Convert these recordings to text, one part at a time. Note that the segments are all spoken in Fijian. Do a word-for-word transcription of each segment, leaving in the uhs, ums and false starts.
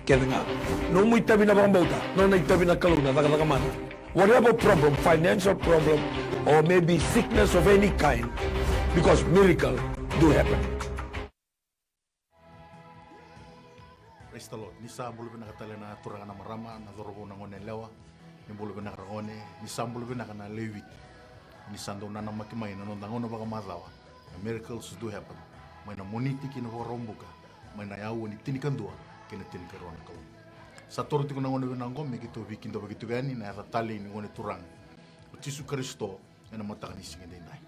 Kece ga. Nomu itavi na vakabauta, nona itavi na Kalou na cakacaka mana. Whatever problem, financial problem, or maybe sickness of any kind, because miracle do happen. Praise the Lord. Ni sa bula vinaka tale na turaga na marama, na cauravou na gone yalewa. Ni bula vinaka ragone, ni sa bula vinaka na lewe i Viti. Ni sa dau nanamaki mai na noda gauna vakamacawa na Miracles Do Happen, mai na Moniti ki na Vakaraubuka, mai na aua ni tinikadua kei na tinikarua na kaloko. Sa toro tiko na gauna vinaka oqo me keitou veikidavaki tiko yani na yaca talei ni Gone Turaga o Jisu Karisito ena mataka ni siga edaidai.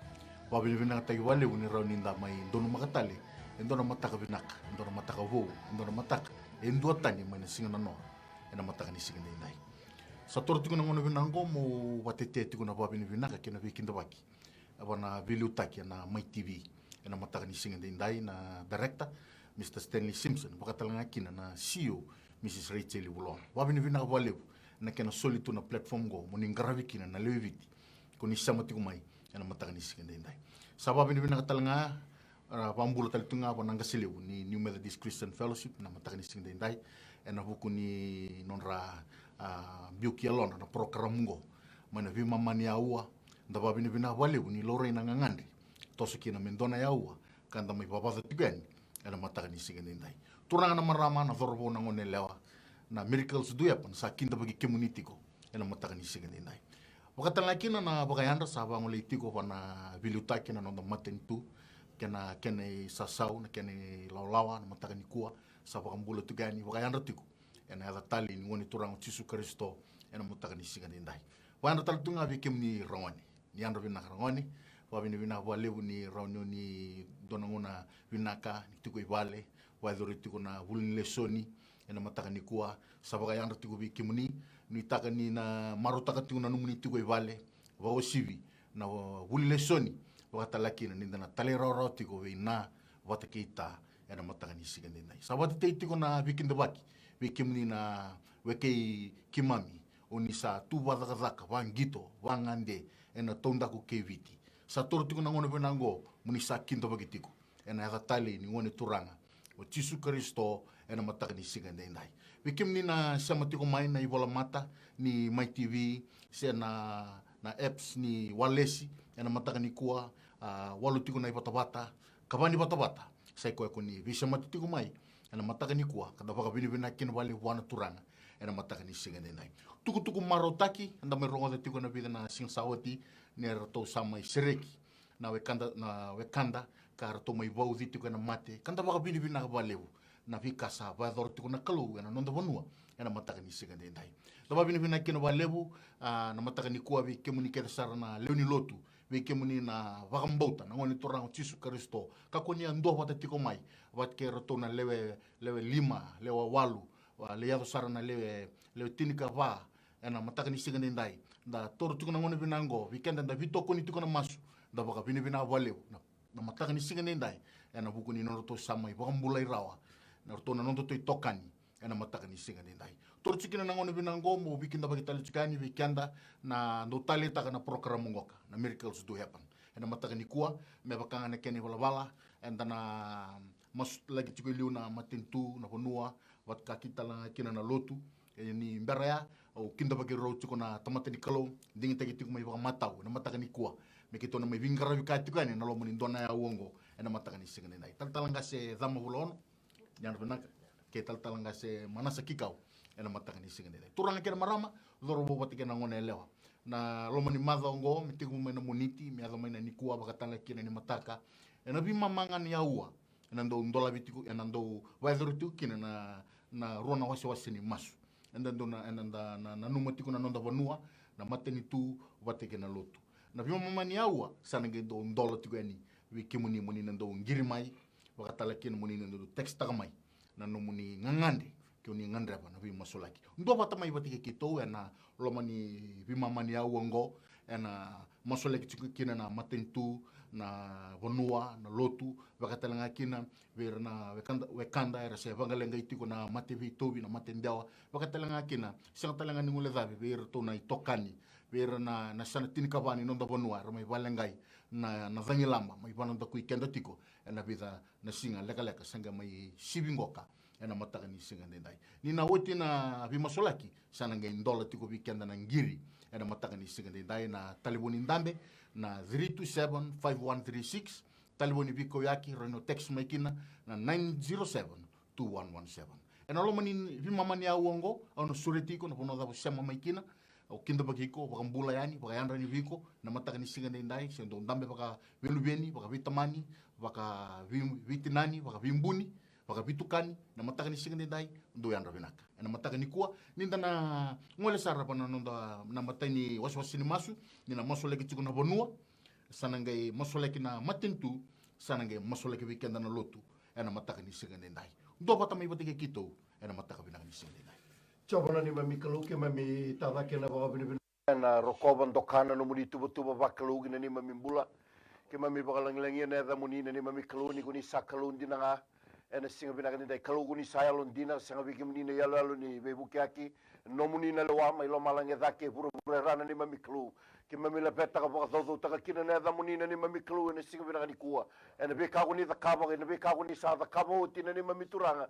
Vakavinavinakataki vakalevu ni rawa ni da mai donumaka tale e dua na mataka vinaka, e dua na mataka vou, e dua na mataka e duatani mai na siga nanoa ena mataka ni siga edaidai. Sa toro tiko na gauna vinaka oqo meu vakatetea tiko na vakavinavinaka kei na veikidavaki vua na veiliutaki ena Mai T V ena mataka ni siga edaidai, na director, Mister Stanley Simpson, vakatalega kina na C E O, Missus Rachel Vuloga. Vakavinavinaka vakalevu na kena soli tu na platform oqo mo ni qaravi kina na lewe i Viti ko ni sema tiko mai ena mataka ni siga edaidai. Sa vakavinavinaka talega, a, vakabula tale tu ga vua na qase levu ni New Methodist Christian Fellowship na mataka ni siga edaidai, ena vuku ni nodra, a, biu ki yalodra na program oqo mai na veimama ni aua. Da vakavinavinaka vakalevu ni laurai na gagadre, toso kina me dua na aua ka da mai vavaca tiko yani ena mataka ni siga edaidai. Turaga na marama, na cauravou na gone yalewa, na Miracles Do Happen sa kidavaki kemuni tiko ena mataka ni siga edaidai. Vakatalega kina na vakayadra sa vagolei tiko vua na veiliutaki na noda matanitu, kei na kena isasau, na kena ilawalawa na mataka nikua, sa vakabula tiko yani, vakayadra tiko ena yaca talei ni Gone Turaga o Jisu Karisito ena mataka ni siga edaidai. Vakayadra tale tu ga vei kemuni ragone. Ni yadra vinaka ragone, vakavinavinaka vakalevu ni rawa ni o ni dua na gauna vinaka ni tiko i vale, vakayacori tiko na vuli ni lesoni ena mataka nikua. Sa vakayadra tiko vei kemuni, nuitaka ni na marautaka tiko na nomuni tiko i vale, vakauasivi na vuli lesoni, vakatalega kina ni da na talairawarawa tiko vei Na vata kei Ta ena mataka ni siga edaidai. Sa vakatetei tiko na veikidavaki vei kemuni na wekai keimami, o ni sa tu vakacakacaka, vaqito, vagade ena taudaku kei Viti. Sa toro tiko na gauna vinaka oqo mo ni sa kidavaki tiko ena yaca talei ni Gone Turaga o Jisu Karisito ena mataka ni siga edaidai. Vei kemuni na sema tiko mai na ivolamata ni Mai T V se na, na apps ni walesi ena mataka nikua, a, walu tiko na ivatavata, ka va ni vatavata, sa i koya ko ni veisemati tiko mai ena mataka nikua, ka da vakavinavinaka kina vakalevu vua na Turaga ena mataka ni siga edaidai. Tukutuku marautaki eda mai rogoca tiko ena vica na siga sa oti, ni ratou sa mai sereki na wekada, na wekada, ka ratou mai vauci tiko ena mate, ka da vakavinavinaka vakalevu na veika sa vakayacora tiko na Kalou ena noda vanua ena mataka ni siga edaidai. Da vakavinavinaka kina vakalevu, a, na mataka nikua vei kemuni kece sara na lewe ni lotu, vei kemuni na vakabauta na Gone Turaga o Jisu Karisito, ka ko ni a duavata tiko mai vata kei iratou na lewe, lewe lima, lewe walu, a, lai yaco sara na lewe, lewe tinikava ena mataka ni siga edaidai. Da toro tiko na gauna vinaka oqo, vei keda da veitokoni tiko na masu, da vakavinavinaka vakalevu na, na mataka ni siga edaidai ena vuku ni nodratou sa mai vakabulai rawa na ratou na nodatou itokani ena mataka ni siga edaidai. Toro tiko kina na gauna vinaka oqo meu veikidavaki tale tiko yani vei keda na dau taleitaka na program oqoka, na Miracles Do Happen, ena mataka nikua, me vaka ga na kena ivalavala, eda na masulaki tiko e liu na matanitu, na vanua, vata kei talega kina na lotu. E ni bera ya, au kidavaki rau tiko na tamata ni Kalou, digitaki tiko mai vakamatau ena mataka nikua, me keitou na mai veiqaravi kaya tiko yani ena loma ni dua na aua oqo ena mataka ni siga edaidai. Talatala Qase Cama Vulaono, ni yadra vinaka, kei talatala Qase Manasa Kikau ena mataka ni siga edaidai. Turaga kei na marama, cauravou vata kei na gone yalewa, na loma ni macawa oqo, me tekivu mai na Moniti me yaco mai na nikua, vakatalega kina ni mataka, ena veimama ga ni aua ena dau dolavi tiko, ena dau vakayacori tiko kina na, na rua na wasewase ni masu. Eda dau na, eda na, na nanuma tiko na noda vanua, na matanitu vata kei na lotu. Na veimama ni aua sa na qai dau dola tiko yani vei kemuni mo ni na dau qiri mai, vakatalega kina mo ni na dau tekisitaka mai na nomuni gagadre ke o ni gadreva na veimasulaki. Duavata mai vata kei keitou ena loma ni veimama ni aua oqo, ena masulaki tiko kina na matanitu, na vanua, na lotu, vakatalega kina vei ira na wekada, wekada era se vagaleqai tiko na mate veitauvi, na mate dewa, vakatalega kina, sega talega ni guilecavi, vei iratou na itokani, vei ira na, na yasana tinikava ni noda vanua era mai valeqai na, na cagilaba, mai vanadakui keda tiko ena vica na siga lekaleka sa qai mai sivi qoka ena mataka ni siga daidai. Ni na oti na veimasulaki, sa na qai dola tiko vei keda na qiri ena mataka ni siga daidai. Na talevoni dabe na three two seven five one three six, talevoni veikauyaki, rawa ni o text mai kina na nine zero seven two one one seven. Ena loma ni veimama ni aua oqo, au na sureti iko na vanua cava o sema mai kina. Au kidavaki iko, vakabula yani, vakayadrani vei iko na mataka ni siga daidai. Se dou dabe vakaveluveni, vakaveitamani, vakaveitinani, vakaveibuni, vakaveitukani, na mataka ni siga daidai, dou yadra vinaka. Ena mataka nikua, ni da na gole sara va na noda, na matai ni wasewase ni masu, ni na masulaki tiko na vanua, sa na qai masulaki na matanitu, sa na qai masulaki vei keda na lotu ena mataka ni siga daidai. Dua vata mai vata kei keitou ena mataka vinaka ni siga daidai. Jiova na neimami Kalou, keimami tacake na vakavinavinaka ena rokova doka na nomuni tuvatuva vakalou ki na neimami bula. Keimami vakalagilagia na yacamuni na neimami Kalou, ni ko ni sa Kalou dina ga. Ena siga vinaka nidai, Kalou, ko ni sa yalodina, sega vei kemuni na iyaloyalo ni veivukiyaki. Nomuni na lewa mai lomalagi e cake, vuravura e ra, na neimami Kalou. Keimami lavetaka, vakacaucautaka kina na yacamuni na neimami Kalou ena siga vinaka nikua. Ena veika ko ni cakava, ena veika ko ni sa cakava oti na neimami Turaga.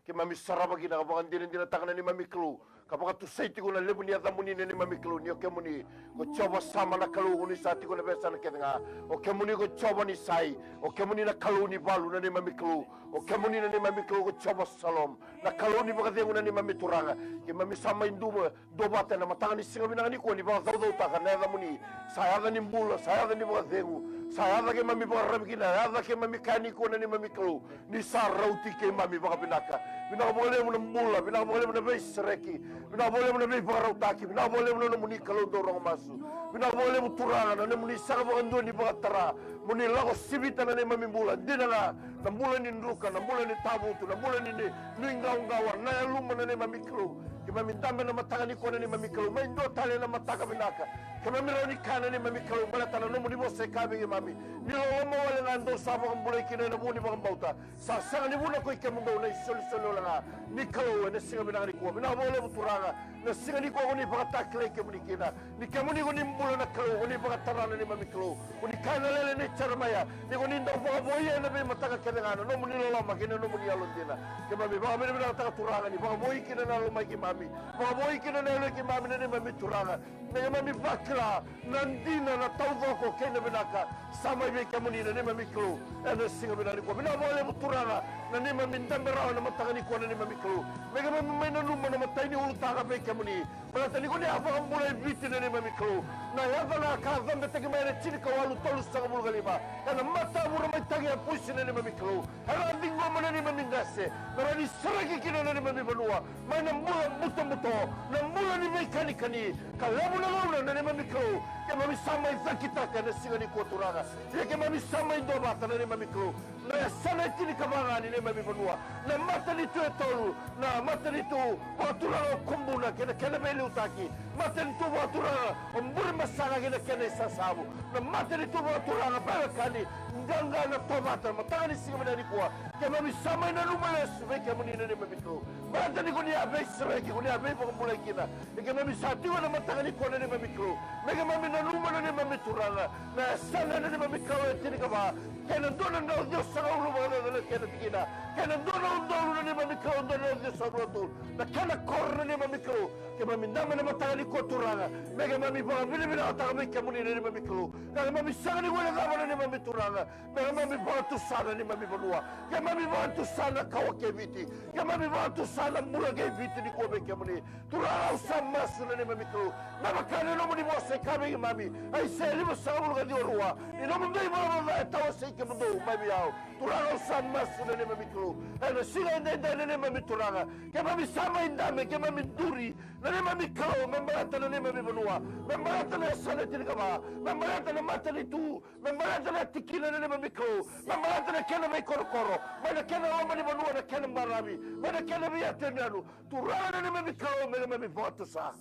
Keimami sarava kina ka vakadinadinataka na neimami Kalou, ka vakatusai tiko na levu ni yacamuni na neimami Kalou, ni o kemuni ko Jiova Sama na Kalou, ko ni sa tiko ena veiyasana kece ga. O kemuni ko Jiova Nisai, o kemuni na Kalou ni valu na neimami Kalou. O kemuni na neimami Kalou ko Jiova Salom, na Kalou ni vakacegu na neimami Turaga. Keimami sa mai dua, dua vata ena mataka ni siga vinaka nikua ni vakacaucautaka na yacamuni. Sa yaca ni bula, sa yaca ni vakacegu, sa yaca keimami vakararavi kina, yaca keimami kaya nikua na neimami Kalou, ni sa rauti keimami vakavinaka. Vinaka vakalevu na bula, vinaka vakalevu na veisereki, vinaka vakalevu na veivakarautaki, vinaka vakalevu na nomuni Kalou dau rogo masu. Vinaka vakalevu Turaga na nomuni sega vakadua ni vakatara, mo ni lako sivita na neimami bula. Dina ga na bula ni druka, na bula ni tavutu, na bula ni, ni nuiqawaqawa, na yaluma na neimami Kalou. Keimami dabe ena mataka nikua na neimami Kalou, mai dua tale na mataka vinaka. Keimami rawa ni kaya na neimami Kalou, baleta na nomuni vosa e kaya vei keimami, ni loloma wale ga dou sa vakabulai kina ena vuku ni vakabauta. Sa sega ni vuna ko i kemudou na isolisoli wale ga ni Kalou ena siga vinaka nikua. Vinaka vakalevu Turaga, na siga nikua ko ni vakatakilai kemuni kina, ni kemuni ko ni bula na Kalou, ko ni vakatara na neimami Kalou. Ko ni kaya na lele nei Jeremaia, ni ko ni dau vakavoui ena veimataka kece ga na nomuni loloma kei na nomuni yalodina. Keimami vakavinavinakataka Turaga ni vakavoui kina na lomai keimami, vakavoui kina na yaloi keimami na neimami Turaga. Me keimami vakila na dina, na taucoko kei na vinaka sa mai vei kemuni na neimami Kalou ena siga vinaka nikua. Vinaka vakalevu Turaga na neimami dabe rawa ena mataka nikua na neimami Kalou. Me keimami mai nanuma na matai ni ulutaga vei kemuni, baleta ni ko ni a vakabulai Viti na neimami Kalou. Na yaca ga ka cabetaki mai ena tinikawalu tolusagavulu ka lima, ena matavura mai Tagiyapusi na neimami Kalou. Era a ciqoma na neimami qase, me rawa ni sereki kina na neimami vanua mai na bula butobuto, na bula ni veikanikani. Ka levu na gauna na neimami Kalou keimami sa mai cakitaka ena siga nikua Turaga. Ia keimami sa mai dua vata na neimami Kalou, na yasana e tinikava ga ni neimami vanua, na matanitu e tolu, na matanitu vakaturaga o Kubuna kei na kena veiliutaki, matanitu vakaturaga o Burebasaga kei na kena isasavu, na matanitu vakaturaga veiwekani, qaqa na tovata, mataka ni siga vinaka nikua. Keimami sa mai nanuma lesu vei kemuni na neimami Kalou, baleta ni ko ni a veisereki, ko ni a veivakabulai kina. Ia keimami sa tiko ena mataka nikua na neimami Kalou, me keimami nanuma na neimami Turaga, na yasana na neimami Kalou e tinikava, kei na dua na drau ciwasagavulu vakacaca na kena tikina, kei na dua na udolu na neimami Kalou, dua na drau ciwasagavulu ka tolu na kena koro na neimami Kalou. Keimami dabe ena mataka nikua Turaga, me keimami vakavinavinakataka vei kemuni na neimami Kalou. Ka keimami sega ni guilecava na neimami Turaga, me keimami vakatusa na neimami vanua, keimami vakatusa na kawa kei Viti, keimami vakatusa na bula kei Viti nikua vei kemuni. Turaga, au sa masu na neimami Kalou, me vaka na nomuni vosa e kaya vei keimami, Aisea limasagavulu ka ciwa, rua: Ni nomudou ivalavala ca e tawasei kemudou mai vei au. Turaga, au sa masu na neimami Kalou ena siga edaidai na neimami Turaga. Keimami sa mai dabe, keimami duri na neimami Kalou, me baleta na neimami vanua, me baleta na yasana e tinikava, me baleta na matanitu, me baleta na tikina na neimami Kalou, me baleta na kena veikorokoro, mai na kena loma ni vanua na kena baravi, mai na kena veiyatu yanuyanu. Turaga na neimami Kalou, me keimami vakatusa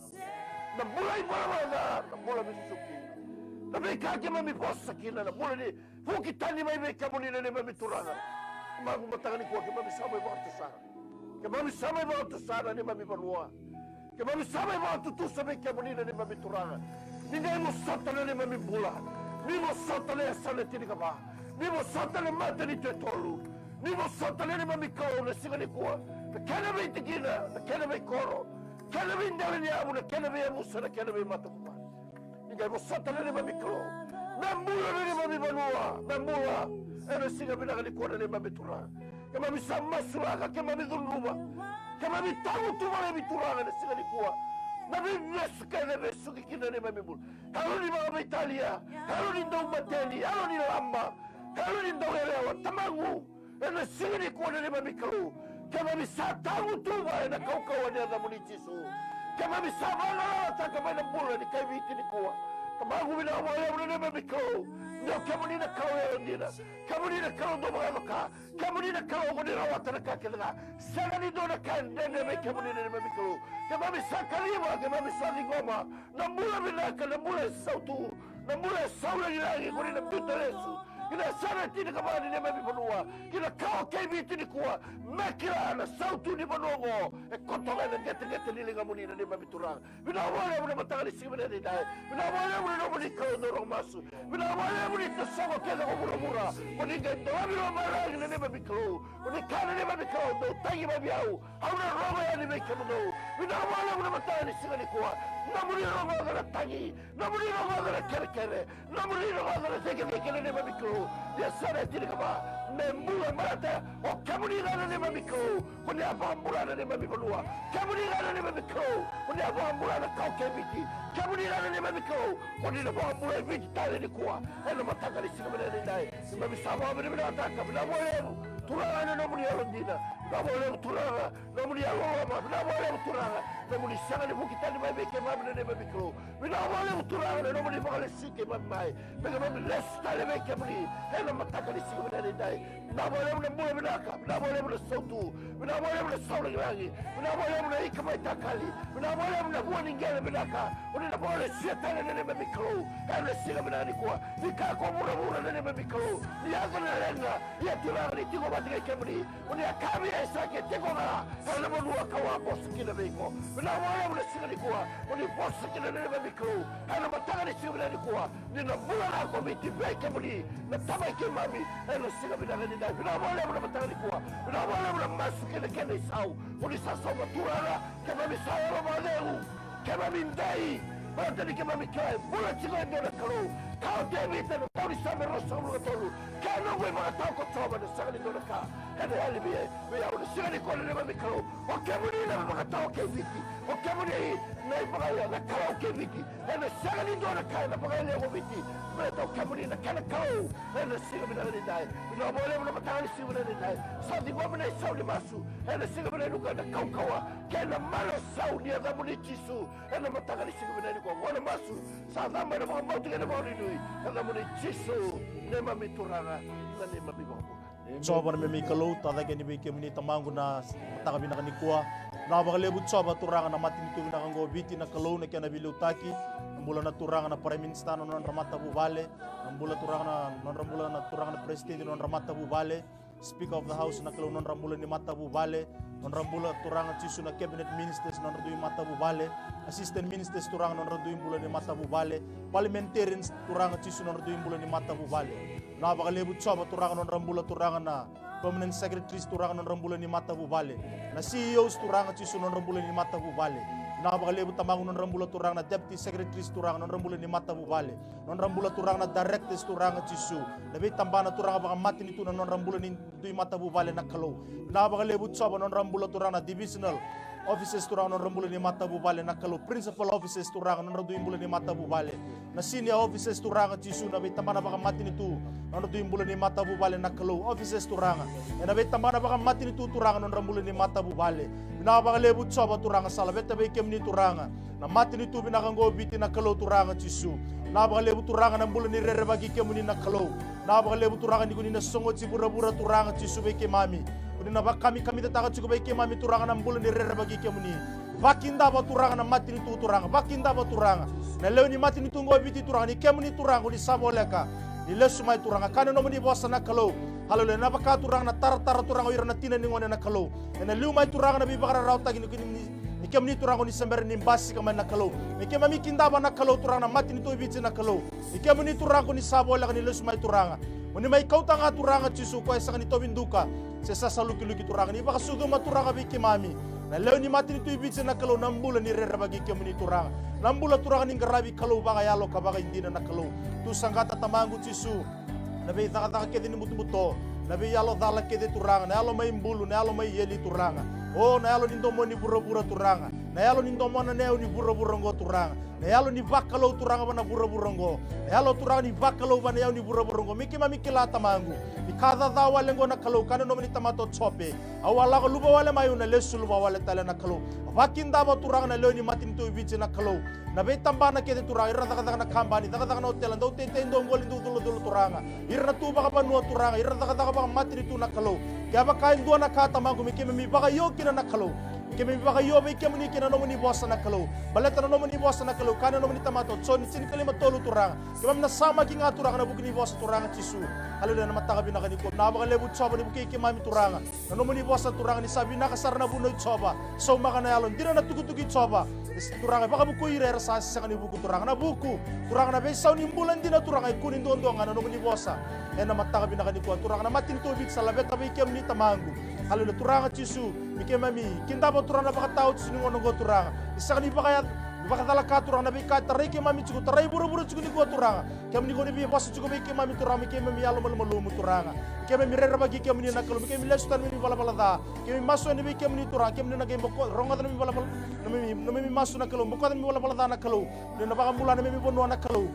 na bula ivalavala ca, na bula veisuki, na veika keimami vosa kina, na bula ni vuki tani mai vei kemuni na neimami Turaga. Maku mataka nikua keimami sa mai vakatusa, keimami sa mai vakatusa na neimami vanua. Keimami sa mai vakatutusa vei kemuni na neimami Turaga. Ni qai vosota na neimami bula, ni vosota na yasana e tinikava, ni vosota na matanitu e tolu, ni vosota na neimami Kalou na siga nikua. na kena veitikina, na kena veikoro, kena veidela ni yavu, na kena veiyavusa, na kena veimatavuvale. Ni qai vosota na neimami Kalou na bula na neimami vanua, na bula ena siga vinaka nikua na neimami Turaga. Keimami sa masulaka, keimami cudruva, keimami tagutuvalevi Turaga ena siga nikua na veivesu kece e vesuki kina na neimami bula. Yalo ni vakaveitalia, yalo ni daumateni, yalo ni laba, yalo ni dauyalewa, Tamaqu. Ena siga nikua na neimami Kalou, keimami sa tagutuva ena kaukauwa ni yacamuni Jisu. Keimami sa vagalalataka mai na bula ni kai Viti nikua. Tamaqu, vinaka vakalevu na neimami Kalou, ni o kemuni na Kalou yalodina. Kemuni na Kalou dau vakayaco ka. Kemuni na Kalou ko ni rawata na ka kece ga. Sega ni dua na ka e dredre vei kemuni na neimami Kalou. Keimami sa kaciva, keimami sa ciqoma na bula vinaka, na bula e sautu, na bula e sau lagilagi ko ni na biuta lesu ki na yasana e tinikava ni neimami vanua, ki na kawa kei Viti nikua, me kila na sautu ni vanua oqo e koto ga ena qeteqete ni ligamuni na neimami Turaga. Vinaka vakalevu na mataka ni siga vinaka edaidai. Vinaka vakalevu na nomuni Kalou dau rogo masu. Vinaka vakalevu ni tasogo kece ko vuravura, ko ni qai dolavi lomalagi na neimami Kalou. Ko ni kaya na neimami Kalou, dou tagi mai vei au, au na rogo yani vei kemudou. Vinaka vakalevu na mataka ni siga nikua. Nomuni rogoca na tagi, nomuni rogoca na kerekere, nomuni rogoca na cekeceke na neimami Kalou. Ni yasana e tinikava, me bula baleta o kemuni ga na neimami Kalou. Ko ni a vakabula na neimami vanua. Kemuni ga na neimami Kalou, ko ni a vakabula na kawa kei Viti. Kemuni ga na neimami Kalou, ko ni na vakabula e Viti tale nikua. Ena mataka ni siga vinaka edaidai, keimami sa vakavinavinakataka. Vinaka vakalevu Turaga na nomuni yalodina. Vinaka vakalevu Turaga nomuni yalololoma. Vinaka vakalevu Turaga nomuni sega ni vuki tani mai vei keimami na neimami Kalou. Vinaka vakalevu Turaga na nomuni vakalesui keimami mai, me keimami lesu tale vei kemuni ena mataka ni siga vinaka edaidai. Vinaka vakalevu na bula vinaka, vinaka vakalevu na sautu, vinaka vakalevu na sau lagilagi, vinaka vakalevu na ika mai takali, vinaka vakalevu na vua ni qele vinaka. Ko ni na vakalesuya tale na neimami Kalou ena siga vinaka nikua. Ni kaya ko vuravura na neimami Kalou, ni yaco na leqa, ia Turaga ni tiko vata kei kemuni. Ko ni a kaya vei Aisake, tiko ga ena vanua kau a vosa kina vei iko. Vinaka vakalevu na siga nikua, ko ni vosa kina na neimami Kalou ena mataka ni siga vinaka nikua. Ni na bula ga ko Viti vei kemuni na Tamai keimami ena siga vinaka edaidai. Vinaka vakalevu na mataka nikua. Vinaka vakalevu na masu kei na kena isau. Ko ni sa sauma Turaga, keimami sa yalo vakacegu. Keimami dei, baleta ni keimami kila e bula tiko e dua na Kalou. Ka o Tevita ena Tau ni Same ruasagavulu ka tolu, ke noqu ivakatawa ko Jiova, ena sega ni dua na ka ena yali vei, vei au. Na siga nikua na neimami Kalou, o kemuni na ivakatawa kei Viti. O kemuni na ivaka, na Kalou kei Viti. Ena sega ni dua na ka ena vakayalia ko Viti, baleta o kemuni na kena Kalou. Ena siga vinaka edaidai, vinaka vakalevu na mataka ni siga vinaka edaidai. Sa ciqomi na isau ni masu ena siga vinaka nikua ena kaukauwa kei na marau sau ni yacamuni Jisu. Ena mataka ni siga vinaka nikua, qo na masu sa caba ena vakabauta kei na vakanuinui, ena yacamuni Jisu, neimami Turaga, na neimami iVakabula. Jiova na neimami Kalou, tacake yani vei kemuni Tamaqu na mataka vinaka nikua. Vinaka vakalevu Jiova Turaga na matanitu vinaka oqo o Viti na Kalou, na kena veiliutaki. Na bula na Turaga na Prime Minister na nodra matavuvale. Na bula Turaga na nodra bula na Turaga na President na nodra matavuvale. Speaker of the House na Kalou, nodra bula ni matavuvale, nodra bula Turaga Jisu na Cabinet Ministers, nodra dui matavuvale, Assistant Ministers Turaga, nodra dui bula ni matavuvale, Parliamentarians Turaga Jisu, nodra dui bula ni matavuvale. Vinaka vakalevu Jiova Turaga, nodra bula Turaga na Permanent Secretaries Turaga, nodra bula ni matavuvale, na C E Os Turaga Jisu, nodra bula ni matavuvale. Vinaka vakalevu Tamaqu, nodra bula Turaga na Deputy Secretaries Turaga, nodra bula ni matavuvale. Nodra bula Turaga na directors Turaga Jisu, na veitabana Turaga vakamatanitu na nodra bula ni dui matavuvale na Kalou. Vinaka vakalevu Jiova, nodra bula Turaga na divisional officers Turaga, nodra bula ni matavuvale na Kalou. Principal officers Turaga, nodra dui bula ni matavuvale. Na senior officers Turaga Jisu, na veitabana vakamatanitu, nodra dui bula ni matavuvale na Kalou. Officers Turaga ena veitabana vakamatanitu Turaga, nodra bula ni matavuvale. Vinaka vakalevu Jiova Turaga, sa laveta vei kemuni Turaga na matanitu vinaka oqo o Viti na Kalou Turaga Jisu. Vinaka vakalevu Turaga na bula ni rerevaki kemuni na Kalou. Vinaka vakalevu Turaga ni ko ni na sogoti vuravura Turaga Jisu vei keimami. Ko ni na vakamikamicataka tiko vei keimami Turaga na bula ni rerevaki kemuni. Vakidava Turaga na matanitu Turaga, vakidava Turaga na lewe ni matanitu oqo o Viti Turaga, ni kemuni Turaga ko ni sa voleka ni lesu mai Turaga. Kaya na nomuni vosa na Kalou, haleluya, na vaka Turaga na taratara Turaga o ira na tina ni gone na Kalou. Ena liu mai Turaga na veivakararawataki ni, ni, ni kemuni Turaga ko ni se bera ni basika mai na Kalou. Me keimami kidava na Kalou Turaga na matanitu o Viti na Kalou, ni kemuni Turaga ko ni sa voleka ni lesu mai Turaga. Mo ni mai kauta ga Turaga Jisu, koya e sega ni tauvi duka se sasalukiluki Turaga. Ni vakasucuma Turaga vei keimami na lewe ni matanitu i Viti na Kalou, na bula ni rerevaki kemuni Turaga. Na bula Turaga ni qaravi Kalou vakayalo ka vakaidina na Kalou. Tu saqata Tamaqu Jisu na veicakacaka kece ni butobuto, na veiyalo cala kece Turaga, na yalo mai bulu, na yalo mai eli Turaga. O na yalo ni domoni vuravura Turaga, na yalo ni domona na yau ni vuravura oqo Turaga. Na yalo ni vakalou Turaga va na vuravura oqo. Na yalo Turaga ni vakalou va na yau ni vuravura oqo. Me keimami kila Tamaqu ni ka caca wale oqo na Kalou, ka na nomuni tamata o Jope. Au a lako luva wale mai, au na lesu luva wale tale na Kalou. Vakidava Turaga na lewe ni matanitu i Viti na Kalou. Na veitabana kece Turaga, ira cakacaka na kabani, cakacaka na otela, dau teitei, dau qoli, dau culacula Turaga. Ira na tu vakavanua Turaga, ira cakacaka vakamatanitu na Kalou. Kevaka e dua na ka Tamaqu me keimami vakaio kina na Kalou. Keimami vakaio vei kemuni kei na nomuni vosa na Kalou. Baleta na nomuni vosa na Kalou, kaya na nomuni tamata o Joni tinikalima tolu Turaga. Keimami na samaki ga Turaga na vuku ni vosa Turaga Jisu. Haleluya, na mataka vinaka nikua. Vinaka vakalevu Jiova ni vukei keimami Turaga. Na nomuni vosa Turaga ni sa vinaka sara na vunau i Jiova. Saumaka na yalo, dina na tukutuku i Jiova. Turaga e vakavukui ira era sa sega ni vuku Turaga. Na vuku Turaga na veisau ni bula dina Turaga e kune duadua ga na nomuni vosa. Ena mataka vinaka nikua Turaga na matanitu o Viti sa laveta vei kemuni Tamaqu. Haleluya Turaga Jisu, me keimami kidava Turaga na vakatau Jisu ni gauna oqo Turaga. Ni sega ni vakaya, ni vakacalaka Turaga na veika e tarai keimami tiko, tarai vuravura tiko nikua Turaga. Kemuni ko ni veivosa tiko vei keimami Turaga, me keimami yalo malumalumu Turaga. Me keimami rerevaki kemuni na Kalou, me keimami lesu tani mai na valavala ca. Keimami masu yani vei kemuni Turaga, kemuni na qai boko, rogoca na nomi valavala, na nomi, na nomi masu na Kalou, bokoca na nomi valavala ca na Kalou. Ni na vakabula na nomi vanua na Kalou.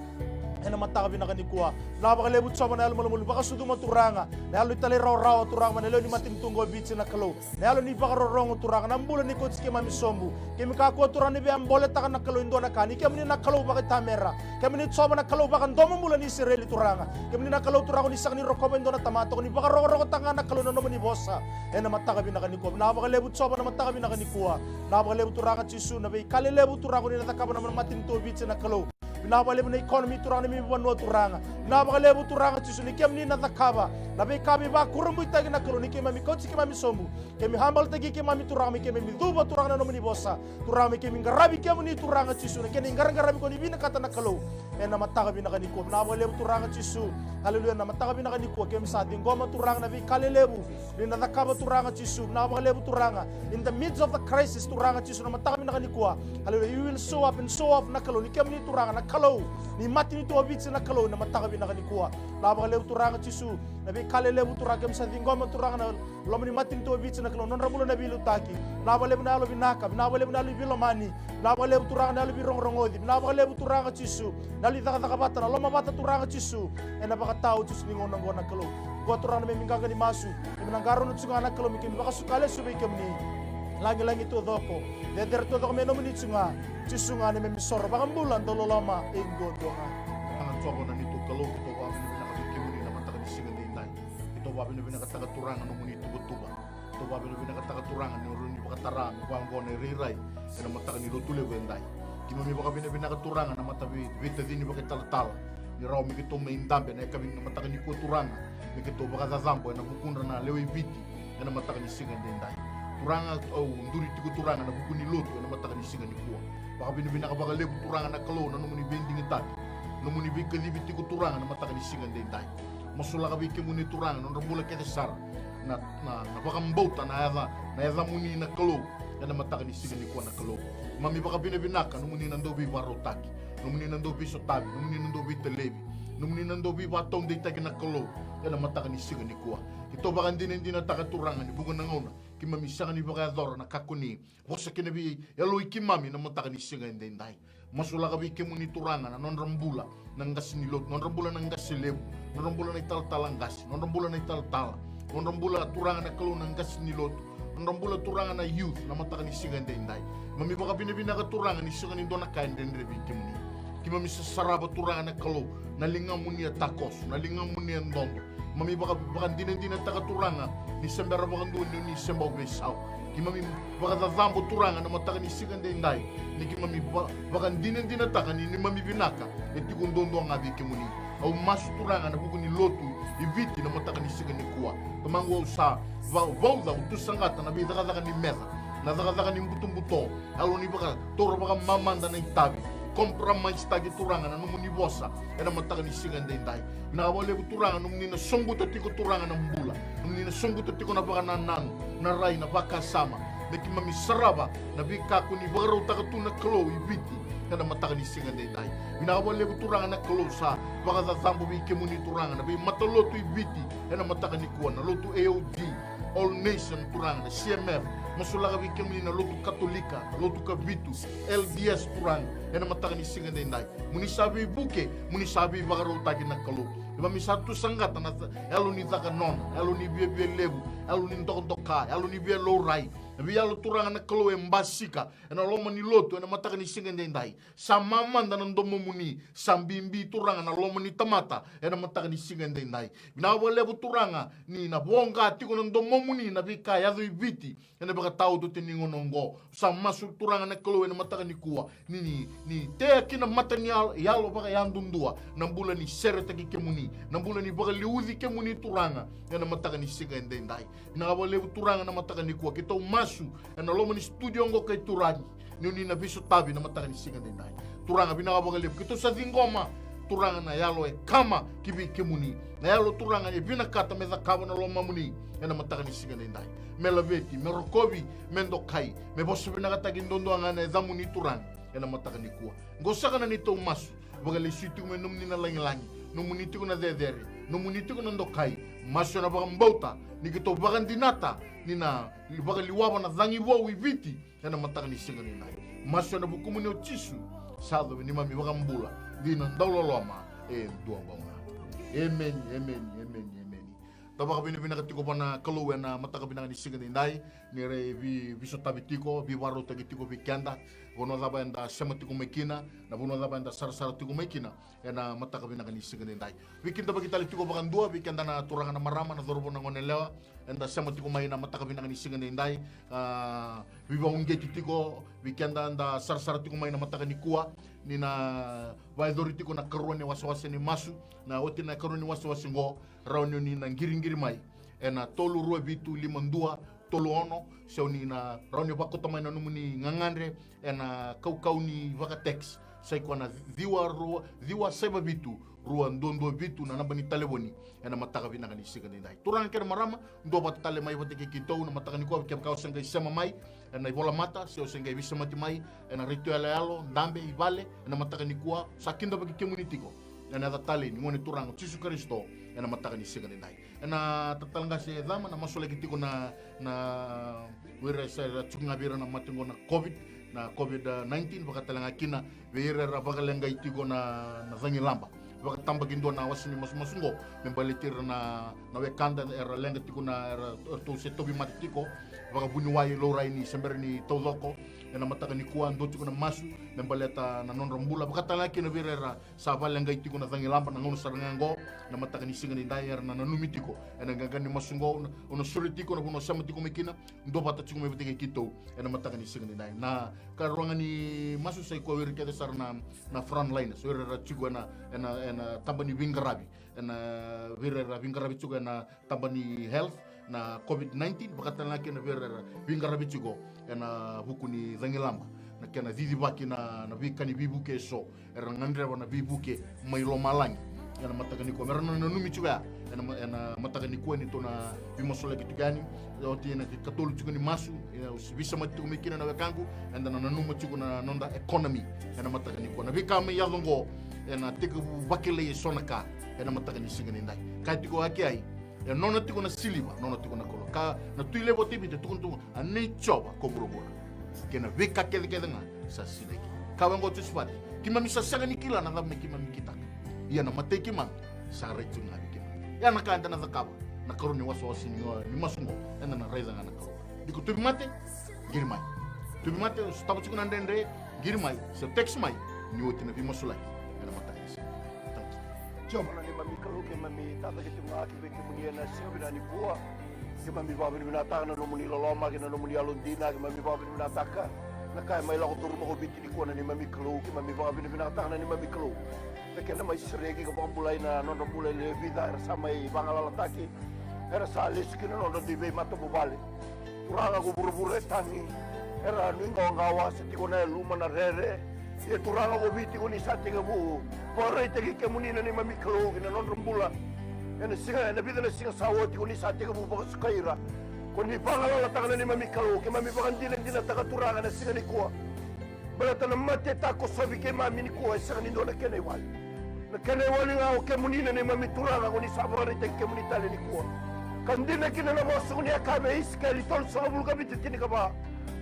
Ena mataka vinaka nikua. Vinaka vakalevu Jiova na yalo malumalumu, vakasucuma Turaga. Na yalo ni talairawarawa Turaga, na lewe ni matanitu oqo o Viti na Kalou. Na yalo ni vakarorogo Turaga, na bula ni kauti keimami sobu. Keimami kakua Turaga ni via boletaka na Kalou e dua na ka, ni kemuni na Kalou vakaitamera. Kemuni Jiova na Kalou vakadomobula ni Isireli Turaga. Kemuni na Kalou Turaga ni sega ni rokova e dua na tamata, ko ni vakarokorokotaka ga na Kalou na nomuni vosa. Ena mataka vinaka nikua. Vinaka vakalevu Jiova na mataka vinaka nikua. Vinaka vakalevu Turaga Jisu na veika lelevu Turaga ni na cakava na matanitu o Viti na Kalou. Vinaka vakalevu na economy Turaga ni nomi vanua Turaga. Vinaka vakalevu Turaga Jisu ni kemuni na cakava na veika veivakurabuitaki na Kalou ni keimami kauti keimami sobu. Keimami habalataki keimami Turaga me keimami cuva Turaga na nomuni vosa. Turaga me keimami qaravi kemuni Turaga Jisu na kena iqaraqaravi ko ni vinakata na Kalou. Ena mataka vinaka nikua. Vinaka vakalevu Turaga Jisu. Haleluya na mataka vinaka nikua. Keimami sa ciqoma Turaga na veika lelevu ni na cakava Turaga Jisu. Vinaka vakalevu Turaga. In the midst of the crisis Turaga Jisu na mataka vinaka nikua. Haleluya. You will show up and show off na Kalou ni kemuni Turaga na Kalou. Ni matanitu o Viti na Kalou na mataka vinaka nikua. Vinaka vakalevu Turaga Jisu. Na veika lelevu Turaga keimami sa ciqoma Turaga na loma ni matanitu o Viti na Kalou, nodra bula na veiliutaki. Vinaka vakalevu na yalo vinaka, vinaka vakalevu na yalo ni veilomani. Vinaka vakalevu Turaga na yalo ni veirogorogoci, vinaka vakalevu Turaga Jisu. Na yalo ni cakacaka vata, na lomavata Turaga Jisu. Ena vakatau Jisu ni gauna oqo na Kalou. Oqo Turaga na neimami qaqa ni masu. Keimami na qarauna tu ga na Kalou me keimami vakasuka lesu vei kemuni. Lagilagi taucoko, cecere taucoko me nomuni tu ga. Jisu ga na neimami isoro vakabula dauloloma e duadua ga. Turaga Jiova na neitou Kalou, keitou vakavinavinaka vei kemuni na mataka ni siga edaidai. Keitou vakavinavinakataka Turaga nomuni tuvatuva. Keitou vakavinavinakataka Turaga ni rawa ni vakatara me vaqo na irairai ena mataka ni Lotulevu edai. Keimami vakavinavinaka Turaga na mataveitacini vakaitalatala ni rawa me keitou mai dabe na yakavi na mataka nikua Turaga, me keitou vakacacabo ena vukudra na lewe i Viti ena mataka ni siga edaidai. Turaga au duri tiko Turaga na vuku ni lotu ena mataka ni siga nikua. Vakavinavinaka vakalevu Turaga na Kalou na nomuni veidigitaki, nomuni veikacivi tiko Turaga na mataka ni siga edaidai. Masulaka vei kemuni Turaga na nodra bula kece sara na, na, na vakabauta na yaca, na yacamuni na Kalou. Ena mataka ni siga nikua na Kalou, keimami vakavinavinaka nomuni na dau veivakarautaki, nomuni na dau veisotavi, nomuni na dau veitalevi, nomuni na dau veivakataudeitaki na Kalou. Ena mataka ni siga nikua keitou vakadinadinataka Turaga ni vuqa na gauna keimami sega ni vakayacora na ka ko ni vosa kina vei yaloi keimami na mataka ni siga edaidai. Masulaka vei kemuni Turaga na nodra bula na qase ni lotu, nodra bula na qase levu, nodra bula na italatala qase, nodra bula na italatala, nodra bula Turaga na Kalou na qase ni lotu, nodra bula Turaga na youth na mataka ni siga edaidai. Keimami vakavinavinaka Turaga ni sega ni dua na ka e dredre vei kemuni. Keimami sa sarava Turaga na Kalou na ligamuni e takoso, na ligamuni e dodo. Keimami vaka, vakadinadinataka Turaga ni se bera vakadua ni, ni se bau veisau. Keimami vakacacabo Turaga na mataka ni siga edaidai ni keimami va, vakadinadinataka ni neimami vinaka e tiko duadua ga vei kemuni. Au masu Turaga na vuku ni lotu i Viti na mataka ni siga nikua. Tamaqu au sa va, vauca, au tu saqata na veicakacaka ni meca, na cakacaka ni butobuto, yalo ni vakataura vakamamada na itavi. Compromise-taki Turaga na nomuni vosa ena mataka ni siga edaidai. Vinaka vakalevu Turaga, nomuni na sobuta tiko Turaga na bula, nomuni na sobuta tiko na vakanananu, na rai, na vakasama, me keimami sarava na veika ko ni vakarautaka tu na Kalou i Viti ena mataka ni siga edaidai. Vinaka vakalevu Turaga na Kalou, sa vakacacabo vei kemuni Turaga na veimatalotu i Viti ena mataka nikua, na lotu A O G, All Nation Turaga, na C M F, masulaka vei kemuni na lotu Katolika, na lotu Kavitu, L D S Turaga, ena mataka ni siga edaidai. Mo ni sa veivuke, mo ni sa veivakarautaki na Kalou. Keimami sa tu saqata na ca-, yalo ni caka nona, yalo ni viavia levu, yalo ni dokadoka, yalo ni via laurai. Na veiyalo Turaga na Kalou e basika ena loma ni lotu ena mataka ni siga edaidai. Sa mamada na domomuni, sa bibi Turaga na loma ni tamata ena mataka ni siga edaidai. Vinaka vakalevu Turaga ni na voqa tiko na domomuni na veika e yaco i Viti ena vakataotioti ni gauna oqo. Sa masu Turaga na Kalou ena mataka nikua ni, ni, ni tea ki na mata ni yalo, yalo vakayadudua na bula ni seretaki kemuni, na bula ni vakaliuci kemuni Turaga ena mataka ni siga edaidai. Vinaka vakalevu Turaga na mataka nikua, keitou masu ena loma ni studio oqo kai Turaga, ni oni na veisotavi na mataka ni siga edaidai. Turaga, vinaka vakalevu, keitou sa ciqoma Turaga na yalo e kama ki vei kemuni, na yalo Turaga e vinakata me cakava na lomamuni ena mataka ni siga edaidai, me laveti, me rokovi, me dokai, me vosa vinakataki duadua ga na yacamuni Turaga ena mataka nikua. Oqo saka na neitou masu, vakalesui tiko mai nomuni na lagilagi, nomuni tiko na cecere, nomuni tiko na dokai. Masu ena vakabauta ni keitou vakadinata ni na vakaliwava na cagi vou i Viti ena mataka ni siga edaidai. Masu ena vukumuni o Jisu, sa yacovi neimami iVakabula, dina, dauloloma e dua bau ga. Emeni, emeni, emeni, emeni. Da vakavinavinaka tiko vua na Kalou ena mataka vinaka ni siga edaidai, ni ra vei, veisotavi tiko, veivakarautaki tiko vei keda. Vanua cava eda sema tiko mai kina, na vanua cava eda sarasara tiko mai kina ena mataka vinaka ni siga edaidai. Veikidavaki tale tiko vakadua vei keda na turaga, na marama, na cauravou, na goneyalewa eda sema tiko mai na mataka vinaka ni siga edaidai. A, veivakauqeti tiko vei keda eda sarasara tiko mai na mataka nikua, ni na vakayacori tiko na ikarua ni wasewase ni masu. Na oti na ikarua ni wasewase oqo, rawa ni oni na qiriqiri mai ena tolu rua vitu lima dua tolu ono, se oni na rawa ni vakauta mai na nomuni gagadre ena kaukauwa ni vakatext, sai koya na ciwa rua, ciwa saiva vitu, rua dua dua vitu na naba ni talevoni ena mataka vinaka ni siga edaidai. Turaga kei na marama, duavata tale mai vata kei keitou na mataka nikua, kevaka o se qai sema mai ena ivolamata, se o se qai veisemati mai ena retio yaloyalo, dabe, i vale, ena mataka nikua, sa kidavaki kemuni tiko ena yaca talei ni Gone Turaga o Jisu Karisito ena mataka ni siga edaidai. Ena tatala qase e cama na masulaki tiko na, na, o ira sa tiko ga vei ira na mate oqo na COVID, na COVID nineteen, vakatalega kina vei ira era vakaleqai tiko na, na cagilaba. Vakatabakidua na wase ni masumasu oqo me baleti ira na, na wekada era leqa tiko na, era, eratou se tauvimate tiko, vakavuniwai, laurai ni se bera ni taucoko. Ena mataka nikua dua tiko na masu me baleta na nodra bula, vakatalega kina vei ira era sa vakaleqai tiko na cagilaba na gauna sara ga oqo. Na mataka ni siga edaidai era na nanumi tiko ena qaqa ni masu oqo, au na, au na sureti iko na vanua o sema tiko mai kina, duavata tiko mai vata kei keitou ena mataka ni siga edaidai. Na ikarua ga ni masu sai koya o ira kece sara na, na frontliners, o ira era tiko ena, ena, ena taba ni veiqaravi, ena vei ira era veiqaravi tiko ena taba ni health, na COVID nineteen, vakatalega kina vei ira era veiqaravi tiko ena vuku ni cagilaba, na kena cicivaki na, na veika ni veivuke eso, era gadreva na veivuke mai lomalagi. Ena mataka nikua me ra na nanumi tiko ya ena ma-, ena mataka nikua, ni tou na veimasulaki tiko yani. Oti ena ikatolu tiko ni masu, e, au veisemati tiko mai kina na wekaqu, eda na nanuma tiko na noda economy ena mataka nikua. Na veika mai yaco oqo ena tekivu vakilai eso na ka ena mataka ni siga edaidai. Kaya tiko o Akeai, e nona tiko na siliva, nona tiko na koula. Ka na tui levu o Tevita e tukuna tu, a nei Jiova ko vuravura kei na veika kecekece ga sa sinai kina. Kawa oqo o Jiosefati, keimami sa sega ni kila na cava me keimami kitaka, ia na matai keimami sa rai tiko ga vei keimami. Ia na ka eda na cakava na ikarua ni wasewase ni, ni masu oqo, eda na raica ga na Kalou. Ni ko tauvimate, qiri mai. Tauvimate, o sotava tiko na dredre, qiri mai, se text mai ni oti na veimasulaki ena mataka ni siga. Thank you. Jiova na neimami Kalou, keimami tacake tiko ga ki vei kemuni ena siga vinaka nikua. Keimami vakavinavinakataka na nomuni loloma kei na nomuni yalodina, keimami vakavinavinakataka na ka e mai lako curuma ko Viti nikua na neimami Kalou, keimami vakavinavinakataka na neimami Kalou. Na kena mai sereki ka vakabulai na nodra bula e lewe vica era sa mai vagalalataki, era sa lesu ki na nodra dui veimatavuvale. Turaga ko vuravura e tagi, era nuiqawaqawa, se tiko na yaluma, na rere, Ia Turaga, ko Viti ko ni sa tekivu vakaraitaki kemuni na neimami Kalou ki na nodra bula. Ena siga, ena vica na siga sa oti ko ni sa tekivu vakasukai ira. Ko ni vagalalataka na neimami Kalou, keimami vakadinadinataka Turaga na siga nikua. Baleta na mate e takosovi keimami nikua e sega ni dua na kena iwali. Na kena iwali ga o kemuni na neimami Turaga, ko ni sa vakaraitaki kemuni tale nikua. Ka dina kina na vosa ko ni a kaya vei Isikeli tolusagavulu ka vitu, tinikava.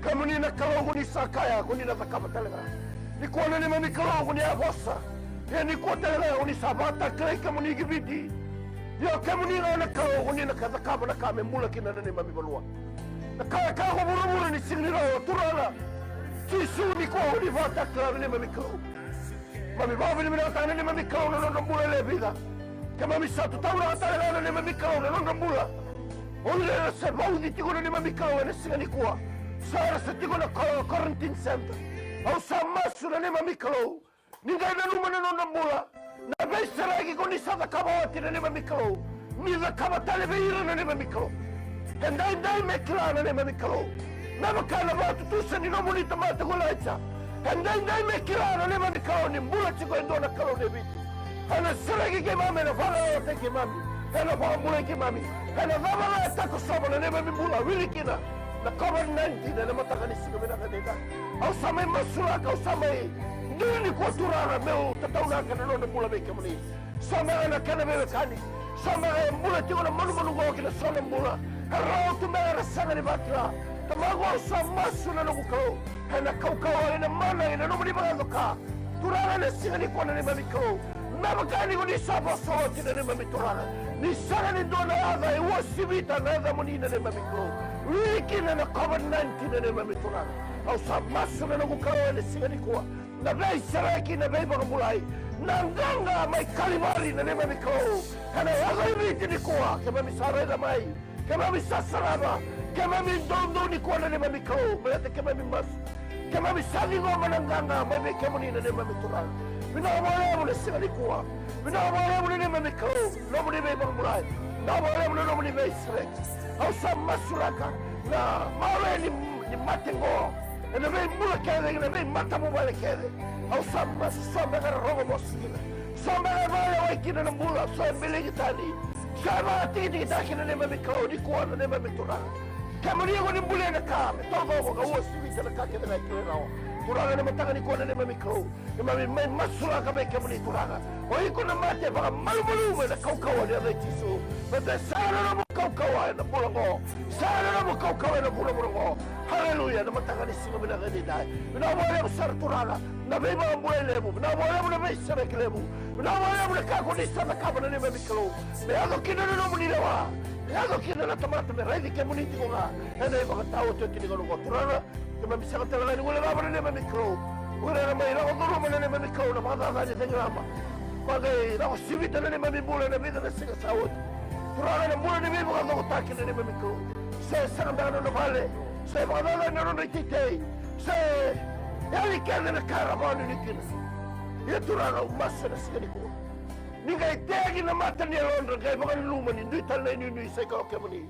Kemuni na Kalou ko ni sa kaya ko ni na cakava tale ga. Nikua na neimami Kalou ko ni a vosa. Ia nikua tale ga ko ni sa vakatakilai kemuni ki Viti. Ia o kemuni ga na Kalou ko ni na ka cakava na ka me bula kina na neimami vanua. Na ka e kaya ko vuravura ni sega ni rawa, Turaga. Jisu, nikua ko ni vakatakila na neimami Kalou. Keimami vakavinavinakataka na neimami Kalou na nodra bula e lewe vica. Keimami sa tataunaka tale ga na neimami Kalou na nodra bula. O ira era sa vauci tiko na neimami Kalou ena siga nikua. Sa era sa tiko na ko-, quarantine center. Au sa masu na neimami Kalou. Ni qai nanuma na nodra bula. Na veisereki ko ni sa cakava oti na neimami Kalou. Ni cakava tale vei ira na neimami Kalou. Edaidai me kila na neimami Kalou. Me vaka na vakatutusa ni nomuni tamata ko Ilaija. Edaidai me kila na neimami Kalou ni bula tiko e dua na Kalou e Viti. Ena sereki keimami, ena vagalalataki keimami, ena vakabulai keimami. Ena cava ga e takosova na neimami bula, wili kina na COVID nineteen ena mataka ni siga vinaka edaidai. Au sa mai masulaka, au sa mai duri nikua Turaga meu tataunaka na nodra bula vei kemuni. So beka na kena veiwekani. So beka e bula tiko na manumanu qo ki na so na bula. E rawa tu beka era sega ni vakila. Tamaqu, au sa masu na noqu Kalou. Ena kaukauwa, ena mana, ena nomuni vakayaco ka. Turaga, ena siga nikua na neimami Kalou. Me vaka ni ko ni sa vosa oti na neimami Turaga. Ni sega ni dua na yaca e uasivita na yacamuni na neimami Kalou. Wili kina na COVID nineteen na neimami Turaga. Au sa masu na noqu Kalou ena siga nikua. Na veisereki, na veivakabulai, na qaqa mai Kalivari na neimami Kalou. Ena yaco i Viti nikua, keimami sa raica mai, keimami sa sarava, keimami doudou nikua na neimami Kalou, baleta keimami masu. Keimami sa ciqoma na qaqa mai vei kemuni na neimami Turaga. Vinaka vakalevu na siga nikua. Vinaka vakalevu na neimami Kalou, nomuni veivakabulai. Vinaka vakalevu na nomuni veisereki. Au sa masulaka na maroroi ni, ni mate qo ena veibula kece, ena veimatavuvale kece. Au sa masu, so beka era rogo vosa kina. So beka e vakalewai kina na bula, so e biligi tani. So e vakatikitikitaki na neimami Kalou nikua na neimami Turaga. Kemuni ko ni bulia na ka me taucoko ka uasivita na ka kece ga e kilai rawa. Turaga, ena mataka nikua na neimami Kalou. Keimami mai masulaka vei kemuni Turaga. O iko na mate, vakamalumalumu ena kaukauwa ni yaca i Jisu. Baleta e sega na nomu kaukauwa ena bula qo. Sega na nomu kaukauwa ena vuravura qo. Haleluya, na mataka ni siga vinaka edaidai. Vinaka vakalevu sara Turaga. Na veivakabulai levu. Vinaka vakalevu na veisereki levu. Vinaka vakalevu na ka ko ni sa cakava na neimami Kalou. Me yaco kina na nomuni lewa. Me yaco kina na tamata me raici kemuni tiko ga. Ena ivakataotioti ni gauna qo Turaga. Keimami sega tale ga ni guilecava na neimami Kalou. O ira era mai lako curuma na neimami Kalou na vakacacani cagilaba. Vaqai lako sivita na neimami bula ena vica na siga sa oti. Turaga, na bula ni veivakacokotaki na neimami Kalou. Se sega beka na nona vale, se vakacacani na nona iteitei, se yali kece na ka era vakanuinui kina. Ia Turaga, au masu ena siga nikua. Ni qai tegi na mata ni yalodra, qai vakananuma ni dui tale na inuinui sa ikoya o kemuni.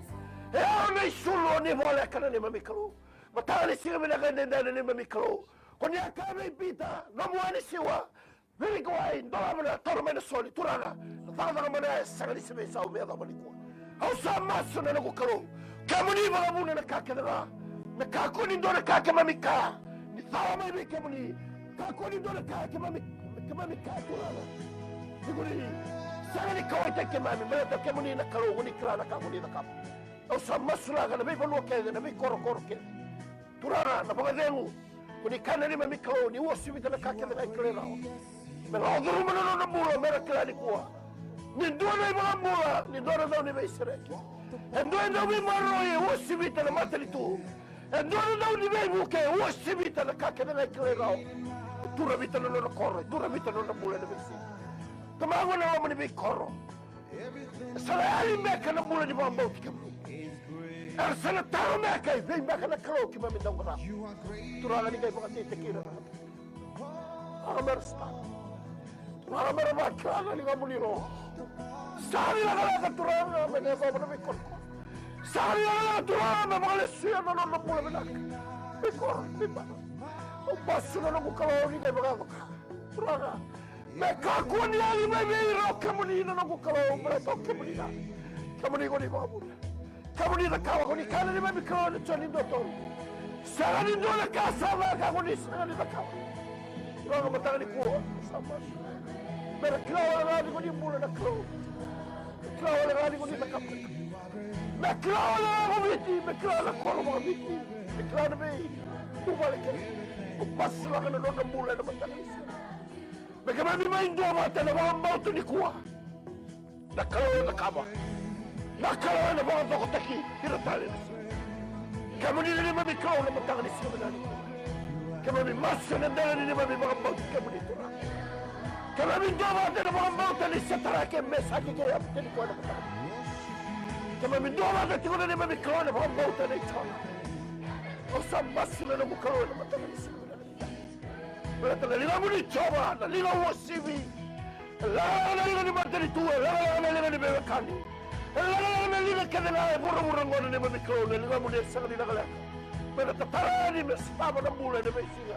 E au na isulu, o ni voleka na neimami Kalou. Mataka ni siga vinaka edaidai na neimami Kalou. Ko ni a kaya vei Pita, nomu wai ni siwa, virika wai, dolava na, taura mai na soli, Turaga. Na cakacaka mana ya e sega ni se veisau me yacova nikua. Au sa masu na noqu Kalou. Kemuni vakavuna na ka kece ga. Me kakua ni dua na ka keimami kaya ni cala mai vei kemuni. Kakua ni dua na ka keimami, keimami kaya Turaga. Ni ko ni sega ni kauwaitaki keimami, baleta kemuni na Kalou, ko ni kila na ka ko ni cakava. Au sa masulaka na veivanua kece, na veikorokoro kece. Turaga, na vakacegu, ko ni kaya na neimami Kalou ni uasivita na ka kece ga e kilai rawa. Me lako curuma na nona bula, me ra kila nikua ni dua na iVakabula, ni dua na dau ni veisereki. E dua e dau veimaroroi, e uasivita na matanitu. E dua na dau ni veivuke, e uasivita na ka kece ga e kilai rawa. E turavita na nona koro, e turavita na nona bula ena veisiga. Tamaqu, ena loma ni veikoro. Sa na yali beka na bula ni vakabauti kemuni. Era sa na taro beka i vei beka na Kalou keimami dau qarava. Turaga, ni qai vakadeitaki ira na Turaga me ra sotava. Turaga, me ra vakila na ligamuni lo. Sa ni lakalaka Turaga me na yacova na veikorokoro. Sa ni lakalaka Turaga me vakalesuya na nodra bula vinaka. Veikoro, veimama. Au masu na noqu Kalou ni qai vakayacora. Turaga, me kakua ni yali mai vei ira o kemuni na noqu Kalou, baleta o kemuni ga. Kemuni ko ni vakavuna. Kemuni cakava, ko ni kaya na neimami Kalou ena Joni dua tolu. Sega ni dua na ka sa caka ko ni sega ni cakava. Turaga, mataka nikua sa masu. Me ra kila wale ga ni ko ni bula na Kalou. Me kila wale ga ni ko ni cakava. Me kila wale ga ko Viti, me kila na koro vakaViti. Me kila na veivuvale kece. Au masulaka na nodra bula ena mataka ni siga. Me keimami mai duavata ena vakabauta nikua. Na Kalou e cakava. Na Kalou ena vakacokotaki ira tale. Kemuni na neimami Kalou na mataka ni siga vinaka nikua. Keimami masu ena dela ni neimami vakabauti kemuni Turaga. Keimami duavata ena vakabauta ni Setarake, Mesake kei Apeteniko ena mataka. Keimami duavata tiko na neimami Kalou ena vakabauta nei Jona. Au sa masu na noqu Kalou ena mataka ni siga vinaka. Baleta na ligamuni Jiova, na liga uasivi. E lagalaga na liga ni matanitu, e lagalaga na liga ni veiwekani. E lagalaga na liga kece ga e vuravura oqo na neimami Kalou, na ligamuni e sega ni lekaleka. Me na tatara yani me sotava na bula ena veisiga.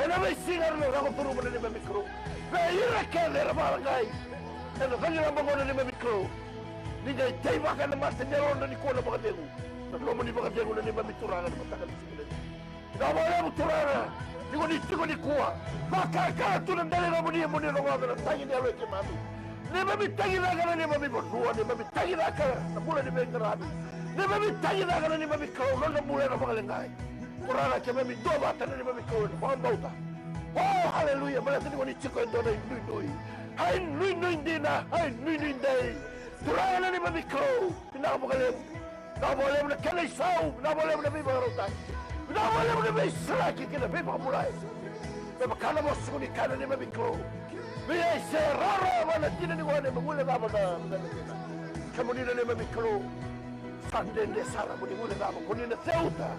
Ena veisiga era na lako curuma na neimami Kalou. Vei ira kece era vakalagai ena cagilaba oqo na neimami Kalou. Ni qai teivaka ena mata ni yalodra nikua na vakacegu. Na nomuni vakacegu na neimami Turaga na mataka ni siga. Vinaka vakalevu Turaga, ni ko ni tiko nikua. Vakakara tu na daligamuni mo ni rogoca na tagi ni yalo i keimami. Neimami tagicaka na neimami vanua, neimami tagicaka na bula ni veiqaravi. Neimami tagicaka na neimami Kalou, nodra bula era vakaleqai. Turaga, keimami duavata na neimami Kalou ena vakabauta. O, haleluya, baleta ni ko ni tiko e dua na inuinui. A inuinui dina, a inuinui dei. Turaga na neimami Kalou, vinaka vakalevu. Vinaka vakalevu na kena isau, vinaka vakalevu na veivakarautaki. Vinaka vakalevu na veisereki kei na veivakabulai. Me vaka na vosa ko ni kaya na neimami Kalou. Vei Aisea rawarawa na tina ni gone me guilecava na, na, na, na. Kemuni na neimami Kalou. Sa dede sara mo ni guilecava, ko ni na ceuta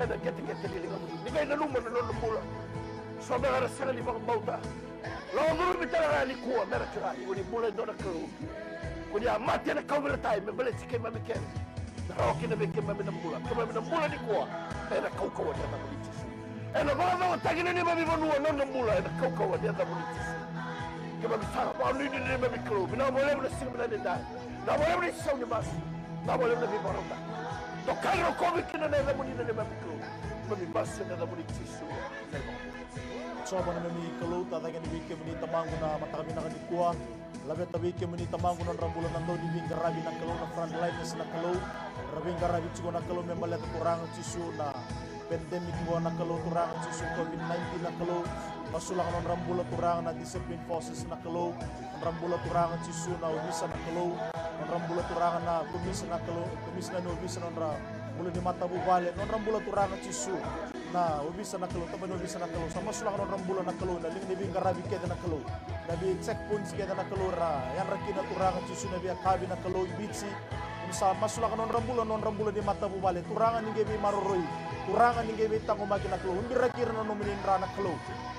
ena qeteqete ni ligamuni. Ni qai nanuma na nona bula. So beka era sega ni vakabauta. Lako curumi tale ga nikua me ra kila ni ko ni bula e dua na Kalou. Ko ni a mate ena kauveilatai me baleti keimami kece. Me rawa kina vei keimami na bula. Keimami na bula nikua ena kaukauwa ni yacamuni Jisu. Ena vakacokotaki na neimami vanua, nodra bula ena kaukauwa ni yacamuni Jisu. Keimami sa vakanuinui na neimami Kalou. Vinaka vakalevu na siga vinaka ni dai. Vinaka vakalevu na isau ni masu. Vinaka vakalevu na veivakarautaki. Dokai rokovi kina na yacamuni na neimami Kalou. Keimami masu ena yacamuni Jisu. Jiova na neimami Kalou, tacake ni vei kemuni Tamaqu na mataka vinaka nikua. Laveta vei kemuni Tamaqu nodra bula na dau ni veiqaravi na Kalou, na frontliners na Kalou. Ra veiqaravi tiko na Kalou me baleta Turaga Jisu na pandemic qo na Kalou, Turaga Jisu COVID nineteen na Kalou. Masulaka nodra bula Turaga na discipline forces na Kalou. Nodra bula Turaga Jisu na ovisa na Kalou. Nodra bula Turaga na komisa na Kalou, komisa na ovisa nodra bula ni matavuvale. Nodra bula Turaga Jisu na ovisa na Kalou, tabana ni ovisa na Kalou. Sa masulaka nodra bula na Kalou, na liga ni veiqaravi kece na Kalou. Na vei checkpoints kece na Kalou, ra yadra kina Turaga Jisu na veiyakavi na Kalou i Viti. Ni sa masulaka nodra bula, nodra bula ni matavuvale. Turaga ni qai veimaroroi. Turaga ni qai veitaqomaki na Kalou. Ubiraki ira na nomuni dra na Kalou.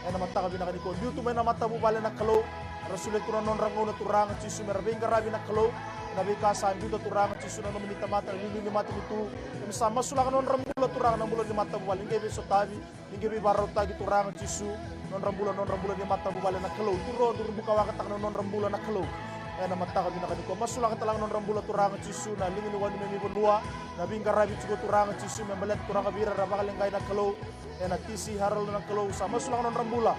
Ena mataka vinaka nikua. Biu tu mai na matavuvale na Kalou. Ra solia tu na nodra gauna Turaga Jisu me ra veiqaravi na Kalou. Na veika sa biuta Turaga Jisu na nomuni tamata, na liuliu ni matanitu. Ni sa masulaka nodra bula Turaga na bula ni matavuvale. Ni qai veisotavi. Ni qai veivakarautaki Turaga Jisu, nodra bula, nodra bula ni matavuvale na Kalou. Turo, durubukawakataka na nodra bula na Kalou. Ena mataka vinaka nikua, masulaka tale ga nodra bula Turaga Jisu, na liga ni wani me ni vanua, na veiqaravi tiko Turaga Jisu, me baleta Turaga vei ira ra vakaleqai na Kalou. Ena T C Herald na Kalou, sa masulaka nodra bula.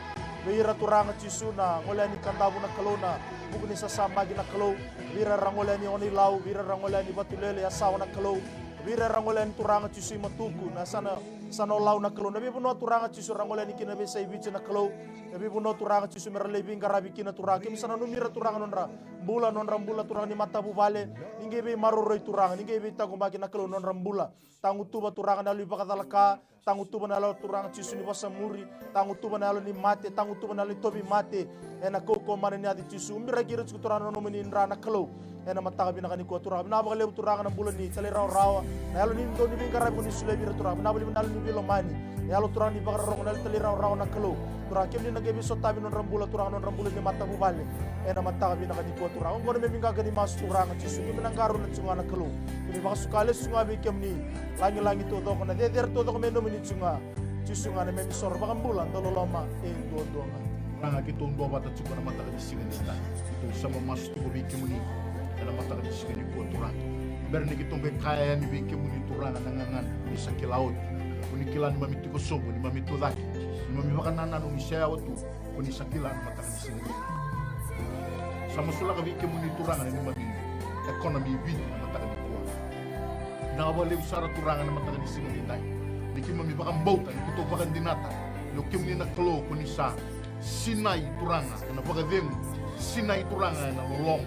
Vei ira Turaga Jisu, na gole yani Kadavu na Kalou, na vuku ni sasamaki na Kalou. Vei ira ra gole yani Oneilau, vei ira ra gole yani Vatulele, Yasawa na Kalou. Vei ira ra gole yani Turaga Jisu i Matuku, na sana Sa na Olau na Kalou, na veivanua Turaga Jisu ra gole yani kina na veiyasai Viti na Kalou. Na veivanua Turaga Jisu me ra lai veiqaravi kina Turaga. Keimami sa nanumi ira Turaga nodra bula, nodra bula Turaga ni matavuvale. Ni qai veimaroroi Turaga, ni qai veitaqomaki na Kalou nodra bula. Tagutuva Turaga na yalo ni vakacalaka, tagutuva na yalo Turaga Jisu ni vasamuri, tagutuva na yalo ni mate, tagutuva na yalo ni tauvimate. Ena kaukauwa mana ni yaca i Jisu, ubiraki ira tiko Turaga na nomuni dra na Kalou. Ena mataka vinaka nikua Turaga, vinaka vakalevu Turaga na bula ni talairawarawa, na yalo ni dau ni veiqaravi ko ni solia vei ira Turaga, vinaka vakalevu na yalo ni veilomani, na yalo Turaga ni vakarorogo, na yalo ni talairawarawa na Kalou. Turaga kemuni na qai veisotavi nodra bula Turaga, nodra bula ni matavuvale. Ena mataka vinaka nikua Turaga, oqo na neimami qaqa ni masu Turaga Jisu, keimami na qarauna tiko ga na Kalou. Keimami vakasuka lesu ga vei kemuni, lagilagi taucoko, na cecere taucoko me nomuni tiko ga. Jisu ga na neimami isoro, vakabula, dauloloma e duadua ga. Turaga, keitou duavata tiko ena mataka ni siga ni dai. Keitou sa mamasu tiko vei kemuni ena mataka ni siga nikua, Turaga. Bera ni keitou qai kaya yani vei kemuni, Turaga, na gagana ni sa kila oti. Ko ni kila neimami tiko sobu, neimami tucake, neimami vakanananu ni sa yawa tu. Ko ni sa kila na mataka ni siga ni dai. Sa masulaka vei kemuni, Turaga, na neimami economy e Viti na mataka nikua. Vinaka vakalevu sara, Turaga, na mataka ni siga ni dai. Ni keimami vakabauta, ni keitou vakadinata ni o kemuni na Kalou, ko ni sa sinai, Turaga, ena vakacegu, sinai, Turaga, ena loloma,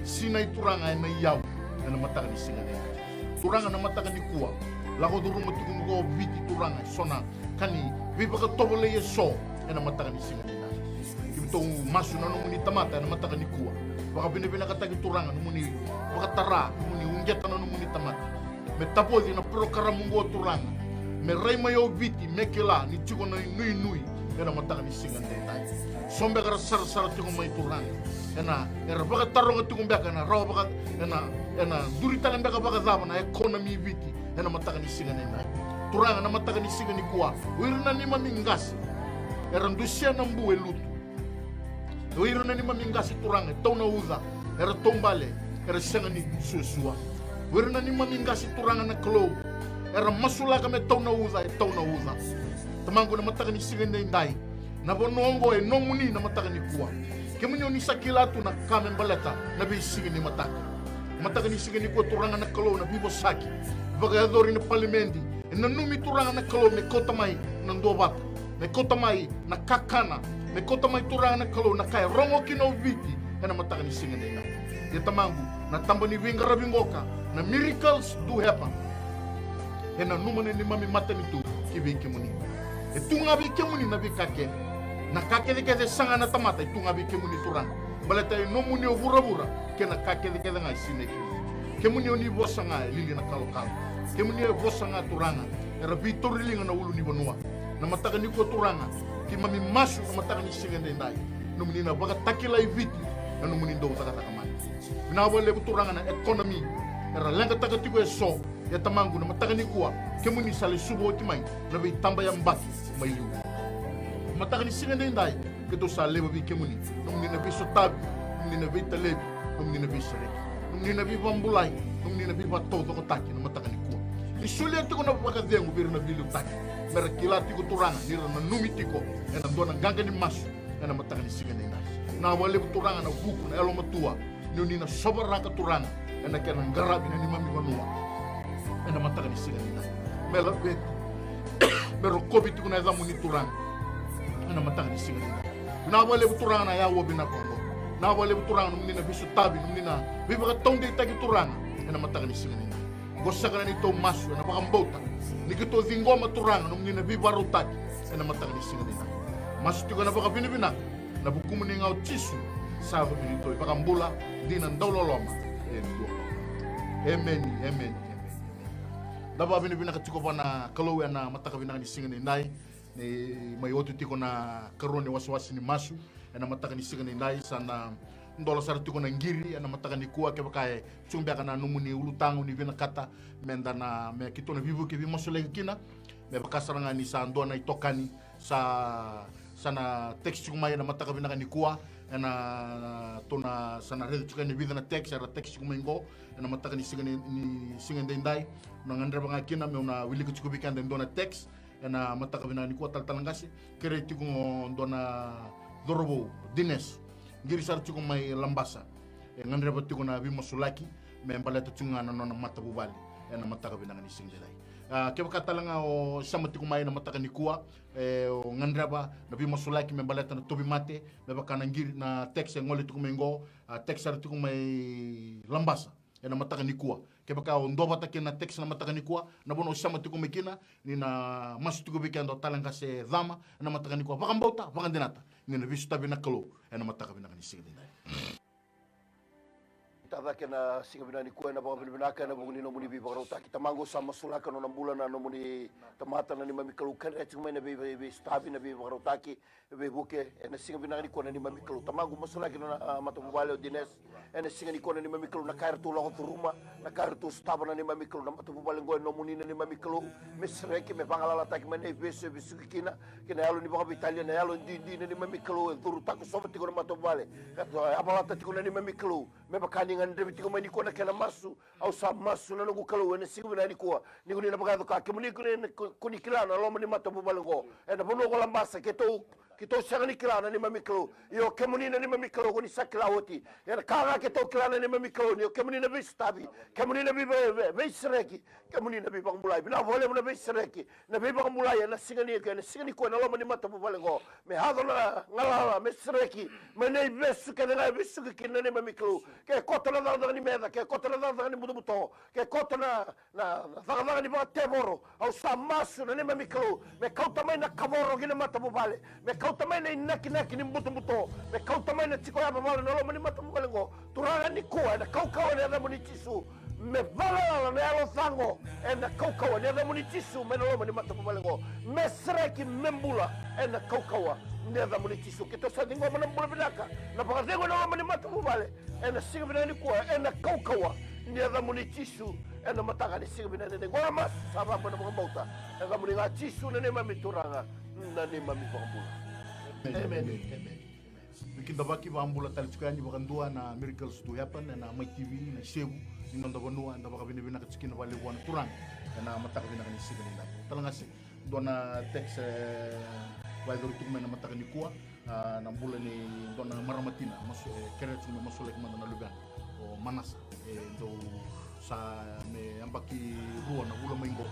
sinai, Turaga, ena iyau ena mataka ni siga ni dai. Turaga, na mataka nikua, lako curuma tiko qo o Viti, Turaga, eso na ka ni veivakatovolei eso ena mataka ni siga ni dai. Keitou masu na nomuni tamata ena mataka nikua. Vakavinavinakataki, Turaga, nomuni vakatara, nomuni uqeta na nomuni tamata me tavoci na porokaramu qo, Turaga, me rai mai o Viti me kila ni tiko na inuinui ena mataka ni siga ni dai. So beka era sarasara tiko mai, Turaga, ena, era vakataroga tiko beka ena rawa vaka, ena, ena duri tale beka vakacava na economy e Viti ena mataka ni siga ni dai. Turaga, na mataka ni siga nikua, o ira na neimami qase era dusia na bu e lutu. O ira na neimami qase, Turaga, e tau na uca, era taubale, era sega ni suasua. O ira na neimami qase, Turaga na Kalou, era masulaka me tau na uca, e tau na uca. Tamaqu, na mataka ni siga ni dai, na vanua oqo e nomuni na mataka nikua. Kemuni o ni sa kila tu na ka me baleta na veisiga ni mataka. Mataka ni siga nikua, Turaga na Kalou, na veivosaki, vakayacori na palimedi, e nanumi, Turaga na Kalou, me kauta mai na duavata, me kauta mai na kakana, me kauta mai, Turaga na Kalou, na ka e rogo kina o Viti ena mataka ni siga ni dai. Ia Tamaqu, na taba ni veiqaravi qoka, na miracles do happen, e nanuma na neimami matanitu ki vei kemuni. E tu ga vei kemuni na veika kece. Na ka kecekece e saga na tamata e tu ga vei kemuni, Turaga. Baleta e nomuni o vuravura kei na ka kecekece ga e sinai kina. Kemuni o ni vosa ga e lili na kalokalo. Kemuni e vosa ga, Turaga, era veitauriliga na ulunivanua. Na mataka nikua, Turaga, keimami masu na mataka ni siga ni dai, nomuni na vakatakilai Viti na nomuni dau cakacaka mai. Vinaka vakalevu, Turaga, na economy era leqataka tiko eso. Ia Tamaqu, na mataka nikua, kemuni sa lesuva oti mai na veitabayabaki mai liu. Mataka ni siga ni dai, keitou sa laiva vei kemuni nomuni na veisotavi, nomuni na veitalevi, nomuni na veisereki, nomuni na veivabulai, nomuni na veivataucokotaki na mataka nikua. Ni solia tiko na vakacegu vei ira na veiliutaki, mera kila tiko, Turaga, ni ra nanumi tiko ena dua na qaqa ni masu ena mataka ni siga ni dai. Vinaka vakalevu, Turaga, na vuku, na yalomatua, ni o ni na sovaraka, Turaga, ena kena qaravi na neimami vanua ena mataka ni siga ni dai. Me laveti, me rokovi tiko na yacamuni, Turaga, ena mataka ni siga ni dai. Vinaka vakalevu, Turaga, na yaua vinaka oqo. Vinaka vakalevu, Turaga, nomuni na veisotavi, nomuni na veivakataudeitaki, Turaga, ena mataka ni siga ni dai. Oqo saka na neitou masu ena vakabauta ni keitou ciqoma, Turaga, nomuni na veivakarautaki ena mataka ni siga ni dai. Masu tiko ena vakavinavinaka ena vukumuni ga o Jisu, sa yaco me neitou iVakabula, dina, dauloloma e dua. Emeni, emeni, emeni, emeni. Da vakavinavinaka tiko vua na Kalou ena mataka vinaka ni siga ni dai. Ni mai oti tiko na ikarua ni wasewase ni masu ena mataka ni siga ni dai, sa na dola sara tiko na qiri ena mataka nikua. Kevaka e tu beka na nomuni ulutaga o ni vinakata meda na, me keitou na veivuke veimasulaki kina, me vaka sara ga ni sa dua na itokani sa, sa na text tiko mai ena mataka vinaka nikua. Ena, tou na, sa na raica tiko yani e vica na text era text tiko mai qo ena mataka ni siga ni, ni siga edaidai. Na gadreva ga kina meu na wilika tiko vei keda e dua na text ena mataka vinaka nikua, talatala qase. Kerei tiko qo dua na cauravou, Dines, qiri sara tiko mai Labasa. E gadreva tiko na veimasulaki me baleta tiko ga na nona matavuvale ena mataka vinaka ni siga edaidai. A, kevaka tale ga o sema tiko mai ena mataka nikua, e, o gadreva na veimasulaki me baleta na tauvimate, me vaka na qiri, na text e gole tiko mai qo, a, text sara tiko mai Labasa ena mataka nikua. Kevaka o duavata kina na text ena mataka nikua, na vanua o sema tiko mai kina, ni na masu tiko vei keda o talatala qase Cama ena mataka nikua. Vakabauta, vakadinata ni na veisotavi na Kalou ena mataka vinaka ni siga edaidai. Tacake na siga vinaka nikua ena vakavinavinaka ena vuku ni nomuni veivakarautaki. Tamaqu, sa masulaka nona bula na nomuni tamata na neimami Kalou, kerea tiko mai na vei, vei, veisotavi, na veivakarautaki, veivuke ena siga vinaka nikua na neimami Kalou. Tamaqu, masulaki nona, a, matavuvale o Dines ena siga nikua na neimami Kalou, na ka eratou lako curuma, na ka eratou sotava na neimami Kalou, na matavuvale oqo e nomuni na neimami Kalou, me sereki, me vagalalataki mai na ivesu e vesuki kina, kei na yalo ni vakaveitalia, na yalo duidui na neimami Kalou, e curu takosova tiko na matavuvale, ka yavalata tiko na neimami Kalou. Me vaka ni gadrevi tiko mai nikua na kena masu, au sa masu na noqu Kalou ena siga vinaka nikua, ni ko ni na vakayaco ka, kemuni ko ni, ko ni kila na loma ni matavuvale oqo, ena vanua ko Labasa, keitou, keitou sega ni kila na neimami Kalou. Io, kemuni na neimami Kalou, ko ni sa kila oti. Ena ka ga keitou kila na neimami Kalou, ni o kemuni na veisotavi, kemuni na vei, vei, vei, veisereki, kemuni na veivakabulai. Vinaka vakalevu na veisereki, na veivakabulai ena siga ni, ena siga nikua ena loma ni matavuvale oqo. Me yaco na galala, me sereki mai na ivesu kece ga e vesuki kina na neimami Kalou. Ke koto na cakacaka ni meca, ke koto na cakacaka ni butobuto, ke koto na, na, na cakacaka ni vakatevoro, au sa masu na neimami Kalou, me kauta mai na kavoro ki na matavuvale, me kauta mai na inakinaki ni butobuto, me kauta mai na tiko yavavala na loma ni matavuvale oqo. Turaga nikua, ena kaukauwa ni yacamuni Jisu, me vagalala na yalo ca oqo, ena kaukauwa ni yacamuni Jisu, mai na loma ni matavuvale oqo, me sereki, me bula, ena kaukauwa ni yacamuni Jisu. Keitou sa ciqoma na bula vinaka, na vakacegu ena loma ni matavuvale, ena siga vinaka nikua, ena kaukauwa ni yacamuni Jisu, ena mataka ni siga vinaka nikua. Qo na masu sa vaka na vakabauta, ena yacamuni ga Jisu na neimami Turaga, na neimami Vakabula. Emeni. Emeni. Emeni. Veikidavaki, vakabula tale tiko yani vakadua na Miracles to Happen ena Mai T V, na isevu ni noda vanua, eda vakavinavinaka tiko kina vakalevu vua na Turaga ena mataka vinaka ni siga nidai. Talagase, dua na text, e, vakayacori tiko mai na mataka nikua, a, na bula ni dua na marama tina, masu, e, kerea tiko me masulaki mada na luvena, o Manasa. E dau sa me yabaki rua na vula mai qo,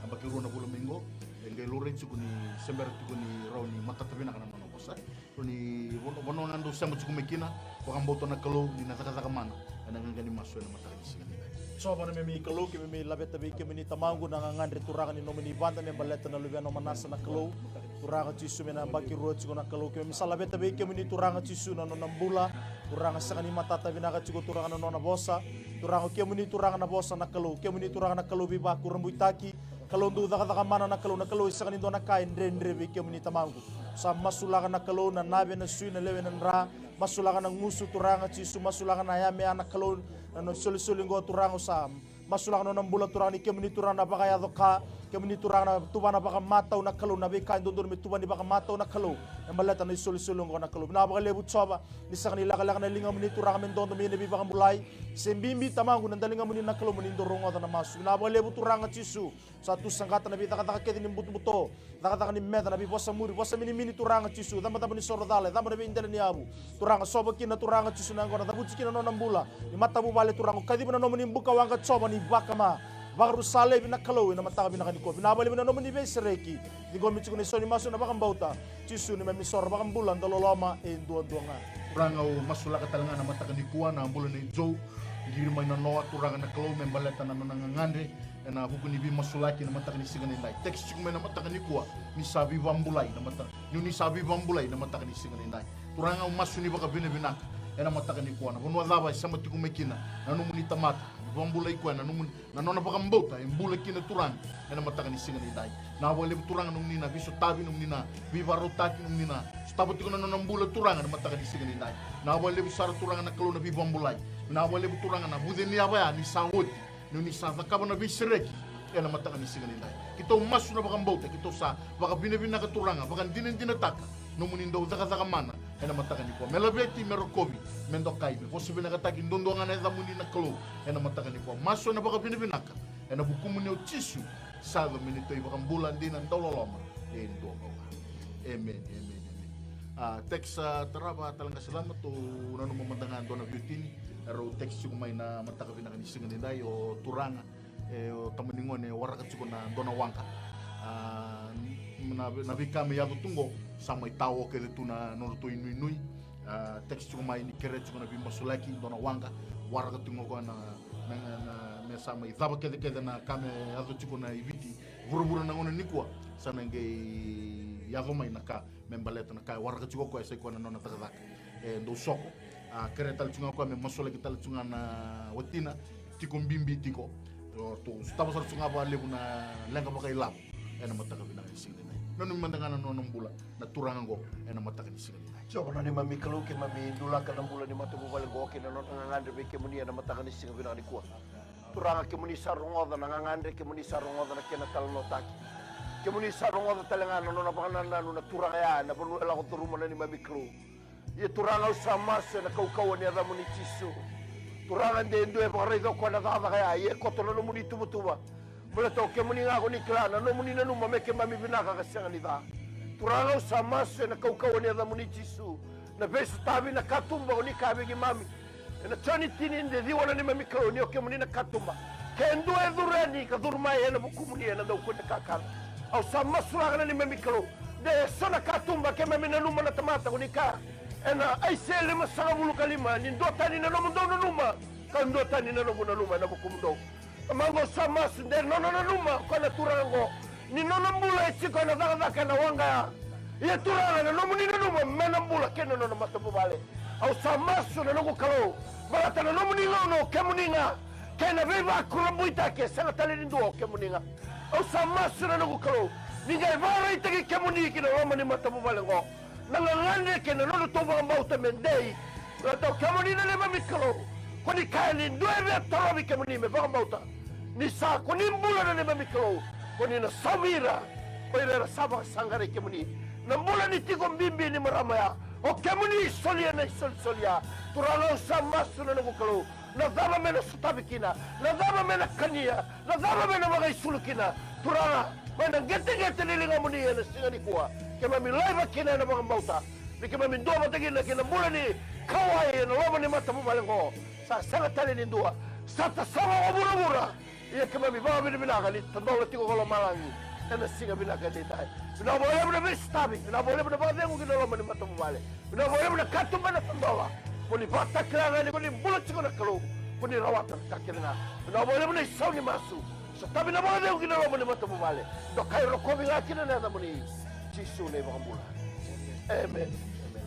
yabaki rua na vula mai qo, e qai laurai tiko ni se bera tiko ni rawa ni matata vinaka na nona vosa. Ni vanua, vanua ga dau sema tiko mai kina, vakabauta na Kalou ni na cakacaka mana ena qaqa ni masu ena mataka ni siga nidai. Jiova na neimami Kalou, keimami laveta vei kemuni Tamaqu na gagadre Turaga ni nomuni vada me baleta na luvena o Manasa na Kalou. Turaga Jisu, me na yabaki rua tiko na Kalou, keimami sa laveta vei kemuni Turaga Jisu na nona bula. Turaga sega ni matata vinaka tiko Turaga na nona vosa. Turaga o kemuni Turaga na vosa na Kalou, kemuni Turaga na Kalou veivakurabuitaki. Kalou dau cakacaka mana na Kalou, na Kalou e sega ni dua na ka e dredre vei kemuni Tamaqu. Sa masulaka na Kalou na nave, na sui, na lewe, na dra. Masulaka na gusu Turaga Jisu, masulaka na yamea na Kalou, na nona solisoli oqo Turaga, sa masulaka na nona bula Turaga ni kemuni Turaga na vakayaco ka, kemuni Turaga na tuvana vakamatau na Kalou, na veika e dodonu me tuvani vakamatau na Kalou. E baleta na isolisoli oqo na Kalou. Vinaka vakalevu Jiova, ni sega ni lekaleka na ligamuni Turaga me dodo me ia na veivakabulai. Se bibi Tamaqu na daligamuni na Kalou mo ni dau rogoca na masu. Vinaka vakalevu Turaga Jisu. Sa tu saqata na veicakacaka kece ni butobuto, cakacaka ni meca, na veivosa muri, vosa minimini Turaga Jisu, cabocabo ni soro cala, e cabo na veidela ni yavu. Turaga, sova kina Turaga Jisu na yaqona, cavuti kina na nona bula. Ni matavuvale Turaga, kaciva na nomuni buka waqa Jiova ni vakama. Vakarusa laivi na Kalou ena mataka vinaka nikua. Vinaka vakalevu na nomuni veisereki. Ciqomi tiko na isau ni masu ena vakabauta. Jisu neimami isoro vakabula, dau loloma e duadua ga. Turaga, au masulaka tale ga na mataka nikua na bula nei Joe. Qiri mai na noa Turaga na Kalou me baleta na nona gagadre ena vuku ni veimasulaki na mataka ni siga nidai. Text tiko mai na mataka nikua ni sa veivabulai na mataka, ni ni sa veivabulai na mataka ni siga nidai. Turaga, au masu ni vakavinavinaka ena mataka nikua. Na vanua cava e sema tiko mai kina na nomuni tamata, veivabulai koya na nomuni, na nona vakabauta e bula kina Turaga ena mataka ni siga nidai. Vinaka vakalevu Turaga nomuni na veisotavi, nomuni na veivakarautaki, nomuni na sotava tiko na nona bula Turaga ena mataka ni siga nidai. Vinaka vakalevu sara Turaga na Kalou na veivabulai. Vinaka vakalevu Turaga na vuce ni yava ya ni sa oti, ni ni sa cakava na veisereki ena mataka ni siga nidai. Keitou masu na vakabauta, keitou sa vakavinavinaka Turaga, vakadinadinataka nomuni dau cakacaka mana ena mataka nikua. Me laveti, me rokovi, me dokai, me vosa vinakataki duadua ga na yacamuni na Kalou ena mataka nikua. Masu ena vakavinavinaka ena vukumuni o Jisu, sa yaco me neitou iVakabula dina, dau loloma e duadua ga. Emeni, emeni, emeni. A, text, a, tarava, Talaqase Lama, tou nanuma mada ga dua na veiwatini, erau text tiko mai na mataka vinaka ni siga nidai, o turaga, e, o tamani gone, waraka tiko na dua na waqa. A, na, na veika me yaco tu qo, sa mai tao kece tu na nodratou inuinui. A, text tiko mai ni kerea tiko na veimasulaki, dua na waqa, waraka tiko qo na, na, na, me sa mai cava kecekece na ka me yaco tiko na iViti vuravura na gauna nikua, sa na qai yaco mai na ka me baleta na ka e waraka tiko o koya, sa i koya na nona cakacaka. E dau soko. A kerea tale tu ga o koya me masulaki tale tu ga na watina, tiko bibi tiko. Ratou sotava sara tu ga vakalevu na leqa vakailavo ena mataka vinaka ni siga nikua. Nanumi mada ga na nona bula na turaga oqo ena mataka ni siga nikua. Jiova na neimami Kalou, keimami dulaka na bula ni matavuvale oqo kei na nona gagadre vei kemuni ena mataka ni siga vinaka nikua. Turaga, kemuni sa rogoca na gagadre, kemuni sa rogoca na kena talanoataki. Kemuni sa rogoca tale ga na nona vakanananu na turaga ya ena vanua e lako curuma na neimami Kalou. Ia Turaga, au sa masu ena kaukauwa ni yacamuni Jisu. Turaga, de dua e vakaraica o koya na cakacaka ya, ia e koto na nomuni tuvatuva. Baleta o kemuni ga ko ni kila na nomuni nanuma me keimami vinaka ka sega ni ca. Turaga, au sa masu ena kaukauwa ni yacamuni Jisu, na veisotavi, na katuba ko ni kaya vei keimami ena Joni tini, de ciwa na neimami Kalou, ni o kemuni na katuba. Ke dua e curu yani ka curu mai ena vukumuni ena dau kune kakana. Au sa masulaka na neimami Kalou, de so na katuba keimami nanuma na tamata ko ni kaya ena Aisea limasagavulu ka lima, ni duatani na nomudou nanuma ka duatani na noqu nanuma ena vukumudou. Tamaqu, au sa masu de nona nanuma o koya na turaga oqo, ni nona bula e tiko ena cakacaka ena waqa ya. Ia Turaga, na nomuni nanuma me na bula kei na nona matavuvale. Au sa masu na noqu Kalou, baleta na nomuni gauna o kemuni ga, kei na veivakurabuitaki e sega tale ni dua, o kemuni ga. Au sa masu na noqu Kalou, ni qai vakaraitaki kemuni ki na loma ni matavuvale oqo. Na gagadre kei na nodratou vakabauta me dei. Baleta o kemuni na neimami Kalou, ko ni kaya ni dua e via torovi kemuni me vakabauta, ni sa ko ni bula na neimami Kalou, ko ni na saumi ira ko ira era sa vakasaqarai kemuni. Na bula ni tiko bibi ni marama ya, o kemuni solia na isolisoli ya. Turaga, au sa masu na noqu Kalou, na cava me na sotavi kina, na cava me na kania, na cava me na vakaisulu kina. Turaga, mai na qeteqete ni ligamuni ena siga nikua, keimami laiva kina ena vakabauta, ni keimami duavata kina kei na bula ni kauwai ena loma ni matavuvale oqo. Sa sega tale ni dua, sa tasogo ko vuravura. Ia keimami vakavinavinaka ni tadola tiko ko lomalagi ena siga vinaka edaidai. Vinaka vakalevu na veisotavi, vinaka vakalevu na vakacegu ki na loma ni matavuvale. Vinaka vakalevu na katuba, na tadola. Mo ni vakatakila ga ni ko ni bula tiko na Kalou, ko ni rawata na ka kece ga. Vinaka vakalevu na isau ni masu. Sotavi na vakacegu ki na loma ni matavuvale. Dokai, rokovi ga kina na yacamuni Jisu na iVakabula. Emeni. Emeni.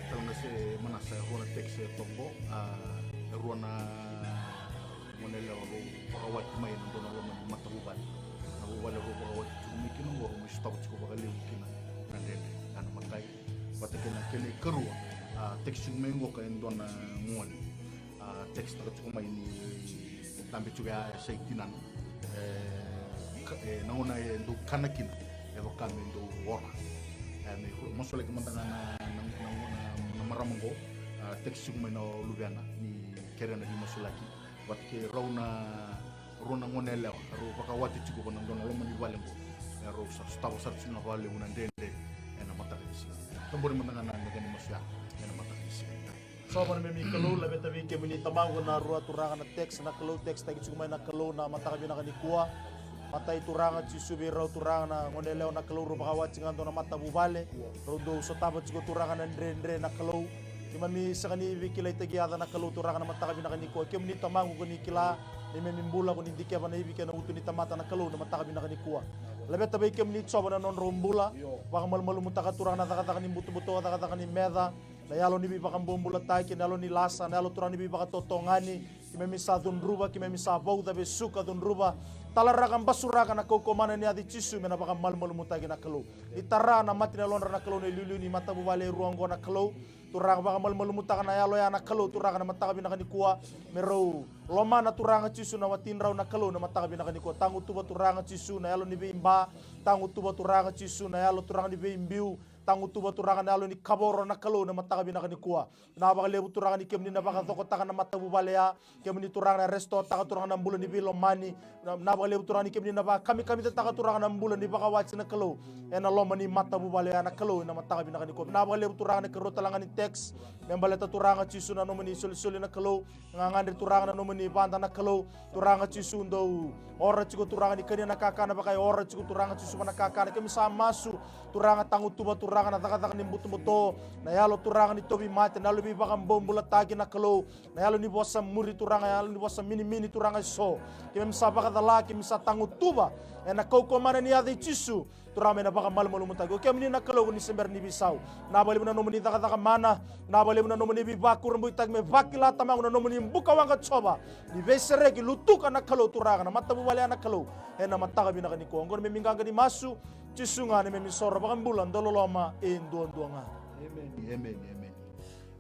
Tau na se manasa e rua na tekisi e toqo, a, e rua na gone yalewa rau vakawati mai ena dua na loma ni matavuvale. Na vuvale rau vakawati tiko mai kina oqo rau mai sotava tiko vakalevu kina na dredre. A, na imatai vata kei na kena ikarua. A, tekisi tiko mai oqo ka e dua na gone. A, tekisitaka tiko mai ni dabe tiko ya e sa i tinana. E, ka, e, na gauna e dau kana kina e vaka me dau ora. E, me masulaki mada ga na, na, na, na, na marama oqo. A, tekisi tiko mai na luvena ni kerea na veimasulaki. Vata kei rau na rua na gone yalewa, rau vakawati tiko ena dua na loma ni vale oqo. E rau sa sotava sara tiko ga vakalevu na dredre ena mataka ni siga. Tabori mada ga na meka ni masu ya ena mataka ni siga. Jiova na neimami Kalou, laveta vei kemuni Tamaqu na rua turaga na tekisi na Kalou, tekisitaki tiko mai na Kalou na mataka vinaka nikua. Matai Turaga Jisu vei rau Turaga na gone yalewa na Kalou, rau vakawati ga dua na matavuvale. Rau dau sotava tiko Turaga na dredre na Kalou. Keimami sega ni veikilaitaki yaca na Kalou Turaga na mataka vinaka nikua. Kemuni Tamaqu ko ni kila na neimami bula, ko ni dikeva na ivi kei na uto ni tamata na Kalou na mataka vinaka nikua. Laveta vei kemuni Jiova na nodrau bula. Vakamalumalumutaka Turaga na cakacaka ni butobuto, cakacaka ni meca, na yalo ni veivakabobulataki, na yalo ni lasa, na yalo Turaga ni veivakatotogani. Keimami sa cudruva, keimami sa vauca, vesuka, cudruva, talaraka, basuraka na kaukauwa mana ni yaca i Jisu me na vakamalumalumutaki na Kalou. Ni tara na mata ni yalodra na Kalou na iliuliu ni matavuvale e rua oqo na Kalou. Turaga, vakamalumalumutaka na yalo ya na Kalou, Turaga na mataka vinaka nikua, me rau lomana Turaga Jisu na watidrau na Kalou na mataka vinaka nikua. Tagutuva Turaga Jisu na yalo ni veiba, tagutuva Turaga Jisu na yalo Turaga ni veibiu, tagutuva Turaga na yalo ni kavoro na Kalou na mataka vinaka nikua. Vinaka vakalevu Turaga ni kemuni na vakacokotaka na matavuvale ya, kemuni Turaga na restoretaka Turaga na bula ni veilomani. Vinaka vakalevu Turaga ni kemuni na vakamikamicataka Turaga na bula ni vakawati na Kalou ena loma ni matavuvale ya na Kalou ena mataka vinaka nikua. Vinaka vakalevu Turaga na ikarua tale ga ni text me baleta Turaga Jisu na nomuni isolisoli na Kalou. Gagadre Turaga na nomuni vada na Kalou. Turaga Jisu dau ora tiko Turaga ni kania na kakana vaka e ora tiko Turaga Jisu va na kakana. Keimami sa masu Turaga, tagutuva Turaga Turaga na cakacaka ni butobuto, na yalo Turaga ni tauvimate, na yalo ni veivakabobulataki na Kalou, na yalo ni vosa muri Turaga, yalo ni vosa minimini Turaga eso. Keimami sa vakacala, keimami sa tagutuva ena kaukauwa mana ni yaca i Jisu. Turaga me na vakamalumalumutaki. O kemuni na Kalou ni se bera ni veisau. Vinaka vakalevu na nomuni cakacaka mana. Vinaka vakalevu na nomuni veivakurabuitaki me vakila tamaqu na nomuni buka waqa Jiova. Ni veisereki, lutuka na Kalou Turaga, na matavuvale ya na Kalou. Ena mataka vinaka nikua. Oqo na neimami qaqa ni masu. Jisu ga na neimami isoro vakabula, dauloloma e duadua ga. Emeni, emeni, emeni.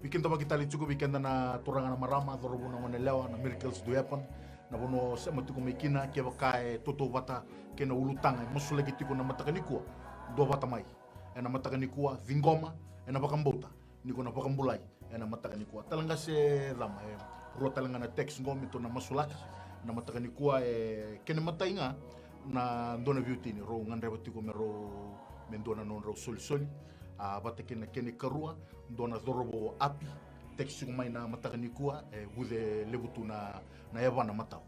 Vei keda vakitali tiko, vei keda na turaga na marama, cauravou na goneyalewa, na miracles do happen. Na vanua o sema tiko mai kina, kevaka e tautauvata kei na ulutaga e masulaki tiko na mataka nikua, duavata mai ena mataka nikua, ciqoma ena vakabauta ni ko na vakabulai ena mataka nikua. Taleqase Cama, e rua tale ga na text qo me tou na masulaka na mataka nikua. E kena imatai ga, na dua na veiwatini rau gadreva tiko me rau, me dua na nodrau solisoli. A, vata kei na kena ikarua, dua na cauravou o Api, text tiko mai na mataka nikua, e vuce levu tu na, na yavana matau.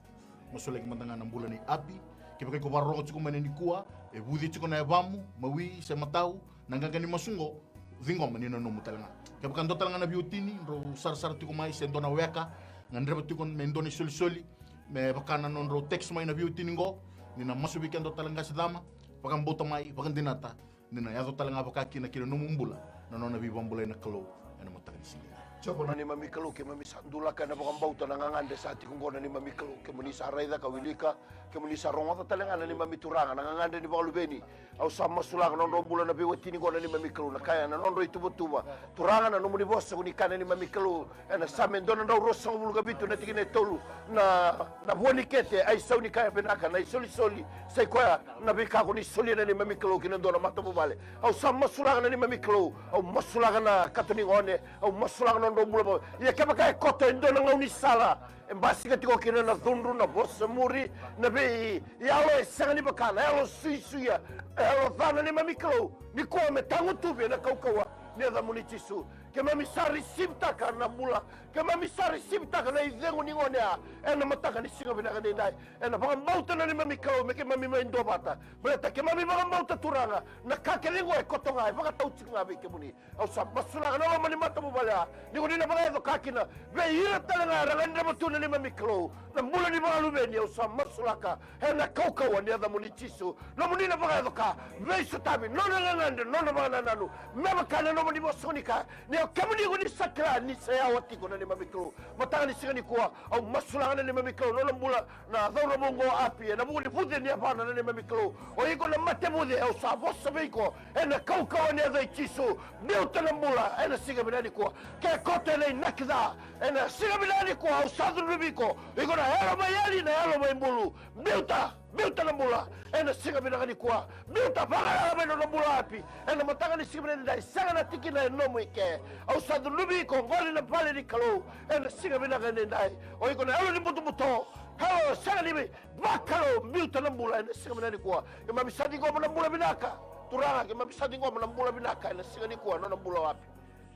Masulaki mada ga na bula nei Api. Kevaka iko vakarorogo tiko mai na nikua, e vuce tiko na yavamu, mawi se matau, na qaqa ni masu qo, ciqoma ni na nomu tale ga. Kevaka dua tale ga na veiwatini drau sarasara tiko mai, se dua na weka gadreva tiko me dua na isolisoli, me vaka na nodrau text mai na veiwatini qo, ni na masu vei keda o Taleqase Cama, vakabauta mai, vakadinata, ni na yaco tale ga vaka kina ki na nomu bula na nona veivakabulai na Kalou ena mataka ni siga. Jiova na neimami Kalou, keimami sa dulaka ena vakabauta na gagadre sa tiko qo na neimami Kalou. Kemuni sa raica ka wilika, kemuni sa rogoca tale ga na neimami Turaga na gagadre ni vakaluveni. Au sa masulaka na nodrau bula na veiwatini qo na neimami Kalou, na kaya na nodrau ituvatuva. Turaga, na nomuni vosa ko ni kaya na neimami Kalou, ena Same dua na drau ruasagavulu ka vitu na tikina e tolu, na, na vua ni kete a isau ni kaya vinaka, na isolisoli sa i koya na veika ko ni solia na neimami Kalou ki na dua na matavuvale. Au sa masulaka na neimami Kalou, au masulaka na kato ni gone, au masulaka na nodrau bula vou. Ia kevaka e koto e dua na gaunisala e basika tiko kina na cudru, na vosa muri, na veiyalo e sega ni vaka, na yalo suisuia, na yalo ca na neimami Kalou, nikua me tagutuvi ena kaukauwa ni yacamuni Jisu. Keimami sa risivitaka na bula, keimami sa risivitaka na icegu ni gone ya ena mataka ni siga vinaka nidai. Ena vakabauta na neimami Kalou me keimami mai duavata. Baleta keimami vakabauta Turaga, na ka kece qo e koto ga e vakatau tiko ga vei kemuni. Au sa masulaka na loma ni matavuvale ya, ni ko ni na vakayaco ka kina vei ira tale ga era gadreva tu na neimami Kalou na bula ni vakaluveni. Au sa masulaka ena kaukauwa ni yacamuni Jisu. Nomuni na vakayaco ka, veisotavi, nona gagadre, nona vakanananu, me vaka na nomuni vosa ko ni kaya, ni o kemuni ko ni sa kila ni sa yawa tiko na neimami Kalou. Mataka ni siga nikua, au masulaka na neimami Kalou nona bula na cauravou qo Api, ena vuku ni vuce ni yavana na neimami Kalou. O iko na mate vuce, au sa vosa vei iko ena kaukauwa ni yaca i Jisu. Biuta na bula ena siga vinaka nikua. Ke koto ena inaki ca ena siga vinaka nikua, au sa cudruvi iko. Iko na yalo mai yali, na yalo mai bulu. Biuta, biuta na bula ena siga vinaka nikua. Biuta, vakalala mai na nona bula Api ena mataka ni siga vinaka nidai. Sega na tikina e nomu i ke. Au sa cudruvi iko, qori na vale ni Kalou, ena siga vinaka nidai. O iko na yalo ni butobuto, yalo sega ni vakalou, biuta na bula ena siga vinaka nikua. Keimami sa ciqoma na bula vinaka. Turaga, keimami sa ciqoma na bula vinaka ena siga nikua, nona bula o Api.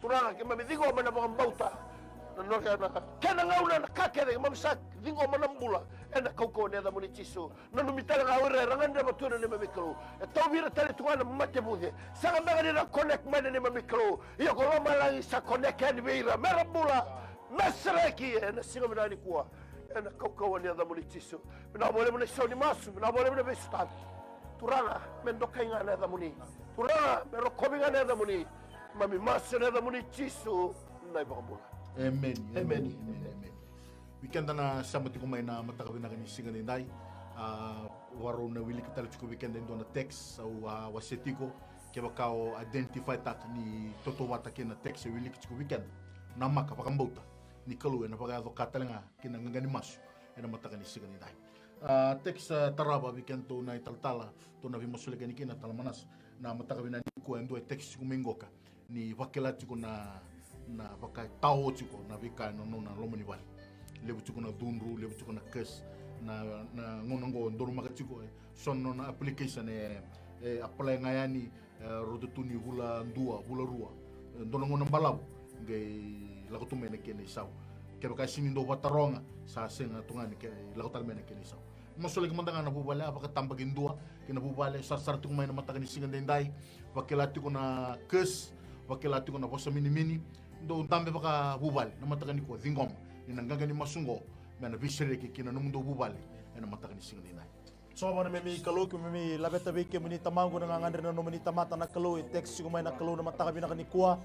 Turaga, keimami ciqoma na vakabauta, na nona, na kena gauna, na ka kece, keimami sa ciqoma na bula ena kaukauwa ni yacamuni Jisu. Nanumi tale ga o ira era gadreva tu na neimami Kalou. E tauvi ira tale tu ga na mate vuce. Sega beka ni ra connect mai na neimami Kalou, ia ko lomalagi sa connect yani vei ira, me ra bula, me sereki ena siga vinaka nikua, ena kaukauwa ni yacamuni Jisu. Vinaka vakalevu na isau ni masu, vinaka vakalevu na veisotavi. Turaga, me dokai ga na yacamuni. Turaga, me rokovi ga na yacamuni. Keimami masu ena yacamuni Jisu na iVakabula. Emeni, emeni, emeni, emeni. Vei keda na sema tiko mai na mataka vinaka ni siga nidai, a, vakarau na wiliki tale tiko vei keda e dua na text au a wase tiko. Kevaka o identify taka ni tautauvata kei na text e wiliki tiko vei keda, namaka, vakabauta ni Kalou ena vakayaco ka tale ga kina qaqa ni masu ena mataka ni siga nidai. A, text, a, tarava vei kedatou na italatala, tou na veimasulaki yani kina, Tala Manasa, na mataka vinaka nikua, e dua e text tiko mai qoka ni vakila tiko na, na vaka e tao tiko na veika ena nona loma ni vale. Levu tiko na cudru, levu tiko na curse, na, na gauna oqo donumaka tiko, e, so na nona application e, e apply ga yani, e, rauta tu ni vula dua, vula rua, e, dua na gauna balavu, qai lako tu mai na kena isau. Kevaka e sega ni dau vakataroga, sa sega tu ga ni ke, lako tale mai na kena isau. Masulaki mada ga na vuvale, a vakatabakidua kei na vuvale, sarasara tiko mai na mataka ni siga daidai. Vakila tiko na curse, vakila tiko na vosa minimini. Dou dabe vakavuvale na mataka nikua, ciqoma ni na qaqa ni masu oqo me na veisereki ki na nomudou vuvale ena mataka ni siga daidai. Jiova na neimami Kalou, keimami laveta vei kemuni Tamaqu na gagadre na nomuni tamata na Kalou, e text tiko mai na Kalou na mataka vinaka nikua.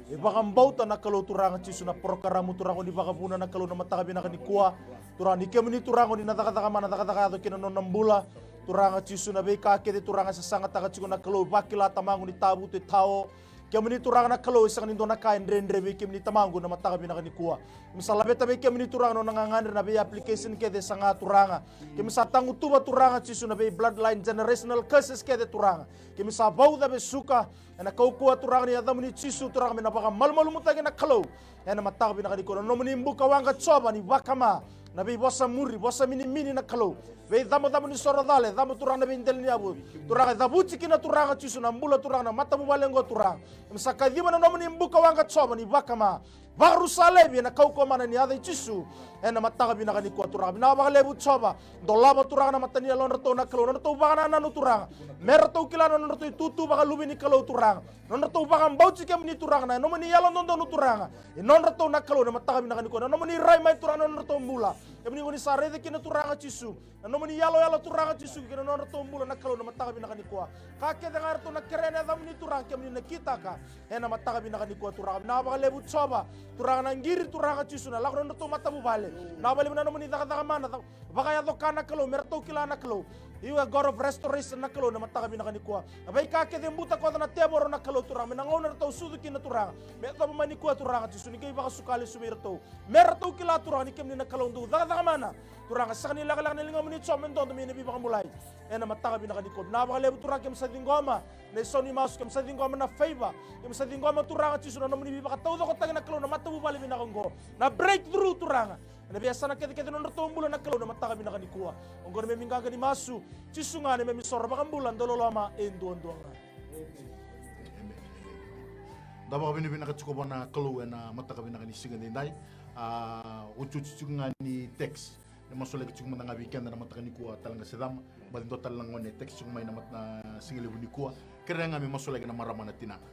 E vakabauta na Kalou Turaga Jisu na porokaramu Turaga ni vakavuna na Kalou na mataka vinaka nikua. Turaga ni kemuni Turaga ni na cakacaka mana cakacaka yaco kina na nona bula. Turaga Jisu na veika kece Turaga e sasagataka tiko na Kalou, vakila Tamaqu ni tavutu e tao. Kemuni Turaga na Kalou e sega ni dua na ka e dredre vei kemuni Tamaqu na mataka vinaka nikua. Keimami sa laveta vei kemuni Turaga na nona gagadre na vei application kece e saga Turaga. Keimami sa tagutuva Turaga Jisu na vei bloodline generational curses kece Turaga. Keimami sa vauca vesuka ena kaukauwa Turaga ni yacamuni Jisu Turaga me na vakamalumalumutaki na Kalou. Ena mataka vinaka nikua na nomuni buka waqa Jiova ni vakama na veivosa muri, vosa minimini na Kalou. Veicabocabo ni soro cala, cabo Turaga na veidela ni yavu. Turaga e cavuti kina Turaga Jisu na bula Turaga na matavuvale oqo Turaga. Keimami sa kaciva na nomuni buka waqa Jiova ni vakama. Vakarusa laivi ena kaukauwa mana ni yaca i Jisu. Ena mataka vinaka nikua Turaga. Vinaka vakalevu Jiova. Dolava Turaga na mata ni yalodratou na Kalou. Nodratou vakanananu Turaga. Me ratou kila na nodratou itutu vakaluve ni Kalou Turaga. Nodratou vakabauti kemuni Turaga na nomuni yalododonu Turaga. E nodratou na Kalou na mataka vinaka nikua. Na nomuni rai mai Turaga na nodratou bula. Kemuni ko ni sa raica kina Turaga Jisu. Na nomuni yaloyalo Turaga Jisu kei na nodratou bula na Kalou na mataka vinaka nikua. Ka kece ga eratou na kerea na yacamuni Turaga kemuni na kitaka. Ena mataka vinaka nikua Turaga. Vinaka vakalevu Jiova. Turaga na qiri Turaga Jisu na lako na nodratou matavuvale. Vinaka vakalevu na nomuni cakacaka mana. Vakayaco ka na Kalou me ratou kila na Kalou. You are God of restoration na Kalou na mataka vinaka nikua. Na veika kece buta koca na tevoro na Kalou Turaga. Me na gauna ratou sucu kina Turaga. Me yacova mai nikua Turaga Jisu ni qai vakasuka lesu vei ratou. Me ratou kila Turaga ni kemuni na Kalou dou cakacaka mana. Turaga sega ni lekaleka na ligamuni Jiova me dodo me na veivakabulai. Ena mataka vinaka nikua. Vinaka vakalevu Turaga keimami sa ciqoma. Na isau ni masu keimami sa ciqoma na favour. Keimami sa ciqoma Turaga Jisu na nomuni veivakataucokotaki na Kalou na matavuvale vinaka oqo. Na breakthrough Turaga. Ena veiyasana kecekece na nodratou bula na Kalou na mataka vinaka nikua. Oqo na neimami qaqa ni masu. Jisu ga na neimami soro vakabula dau loloma e duadua ga. Da vakavinavinaka tiko vua na Kalou ena mataka vinaka ni siga daidai. A, otioti tiko ga ni text e masulaki tiko mada ga vei keda na mataka nikua, tale ga se cama. Baci dua tale na gone e text tiko mai na mat-, na siga levu nikua. Kerea ga me masulaki na marama na tinana.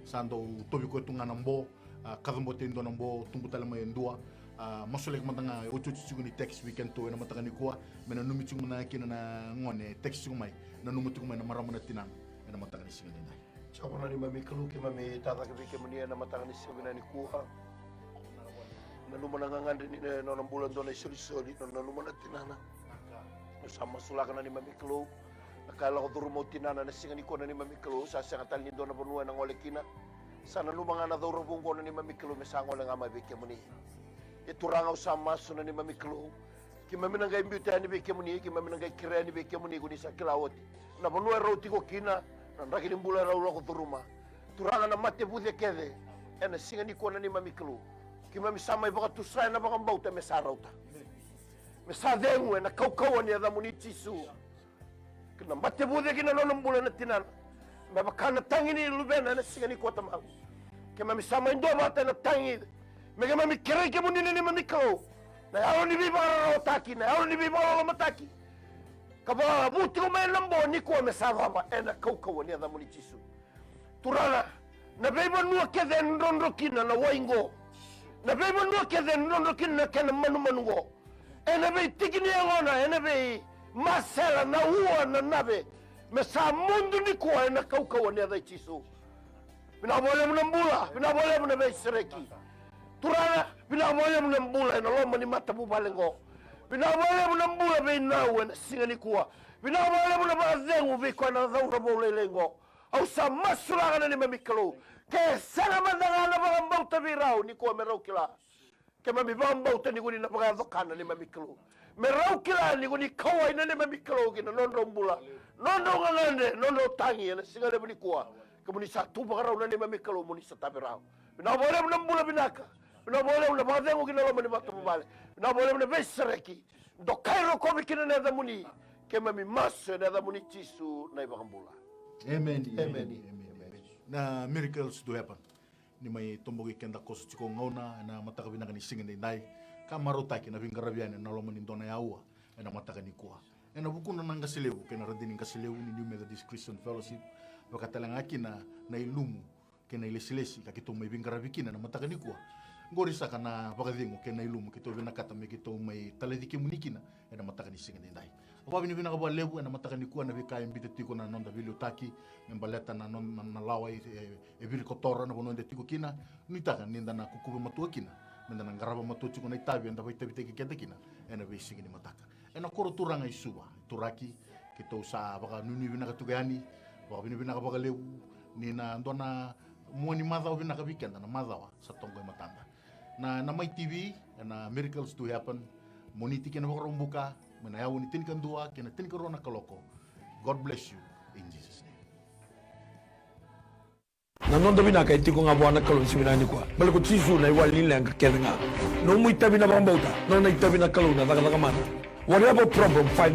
Sa dau tovi koya tu ga na bo, a, kacabote e dua na bo, tubu tale mai e dua. A, masulaki mada ga e otioti tiko ni text vei kedatou ena mataka nikua. Me nanumi tiko mada ga kina na gone e text tiko mai. Nanuma tiko mai na marama na tinana ena mataka ni siga daidai. Jiova na neimami Kalou, keimami tacake vei kemuni ena mataka ni siga vinaka nikua. Nanuma na gagadre ni nona bula dua na isolisoli, na nanuma na tinana. Au sa masulaka na neimami Kalou. Na ka e lako curuma o tinana na siga nikua na neimami Kalou, sa sega tale ni dua na vanua ena gole kina. Sa nanuma ga na cauravou oqo na neimami Kalou me sa gole ga mai vei kemuni. E Turaga au sa masu na neimami Kalou. Keimami na qai biuta yani vei kemuni, keimami na qai kerea yani vei kemuni ko ni sa kila oti na vanua e rau tiko kina, na draki ni bula e rau lako curuma. Turaga na mate vuce kece, ena siga nikua na neimami Kalou. Keimami sa mai vakatusa ena vakabauta me sa rauta. Me sa cegu ena kaukauwa ni yacamuni Jisu. Kei na mate vuce kei na nona bula na tinana. Me vaka na tagi ni luvena ena siga nikua Tamaqu. Keimami sa mai duavata ena tagi. Me keimami kerei kemuni na neimami Kalou. Na yalo ni veivakararawataki, na yalo ni veivakalolomataki. Ka vakavu tiko mai ena bo nikua me sa cava ena kaukauwa ni yacamuni Jisu. Turaga, na veivanua kece e drodro kina na wai qo. Na veivanua kece e drodro kina na kena manumanu qo. Ena veitiki ni yagona, ena veimasela, na ua, na nave. Me sa mudu nikua ena kaukauwa ni yaca i Jisu. Vinaka vakalevu na bula, vinaka vakalevu na veisereki. Turaga, vinaka vakalevu na bula ena loma ni matavuvale qo. Vinaka vakalevu na bula vei Nau ena siga nikua. Vinaka vakalevu na vakacegu vei koya na cauravou lailai qo. Au sa masulaka na neimami Kalou. Ke sega mada ga na vakabauta vei rau nikua me rau kila. Keimami vakabauta ni ko ni na vakayaco ka na neimami Kalou. Me rau kila ni ko ni kauwai na neimami Kalou ki na nodrau bula. Nodrau gagadre, nodrau tagi ena siga levu nikua. Kemuni sa tu vakarau na neimami Kalou mo ni sa tavi rau. Vinaka vakalevu na bula vinaka. Vinaka vakalevu na vakacegu ki na loma ni matavuvale. Vinaka vakalevu na veisereki. Dokai rokovi kina na yacamuni. Keimami masu ena yacamuni Jisu na iVakabula. Emeni. Emeni. Na miracles do happen. Ni mai toboki keda koso tiko gauna ena mataka vinaka ni siga daidai. Ka marautaki na veiqaravi yani ena loma ni dua na aua ena mataka nikua. Ena vukuna na qase levu kei na radini qase levu ni New Methodist Christian Fellowship, vaka tale ga kina na ilumu kei na ilesilesi ka keitou mai veiqaravi kina ena mataka nikua. Qori saka na vakacegu kei na ilumu keitou vinakata me keitou mai talaici kemuni kina ena mataka ni siga nidai. Au vakavinavinaka vakalevu ena mataka nikua na veika e biuta tiko na noda veiliutaki me baleta na, na, na lawa e, e, e virikotora na vanua eda tiko kina. Nuitaka ni da na kukuva matua kina, me da na qarava matua tiko na itavi eda vakaitavitaki keda kina ena veisiga ni mataka. Ena koro turaga i Suva, Turaki, keitou sa vakanuinui vinaka tiko yani, vakavinavinaka vakalevu ni na dua na mua ni macawa vinaka vei keda na macawa sa toqo e matada. Na, na Mai T V, ena Miracles to Happen, Moniti kei na Vakaraubuka, mai na yawa ni tinikadua kei na tinikarua na kaloko. God bless you in Jesus' name. Na noda vinaka e tiko ga vua na Kalou ni siga vinaka nikua. Baleta ko Jisu na iwali ni leqa kece ga. Nomu itavi na vakabauta, nona itavi na Kalou na cakacaka mana. Whatever problem, find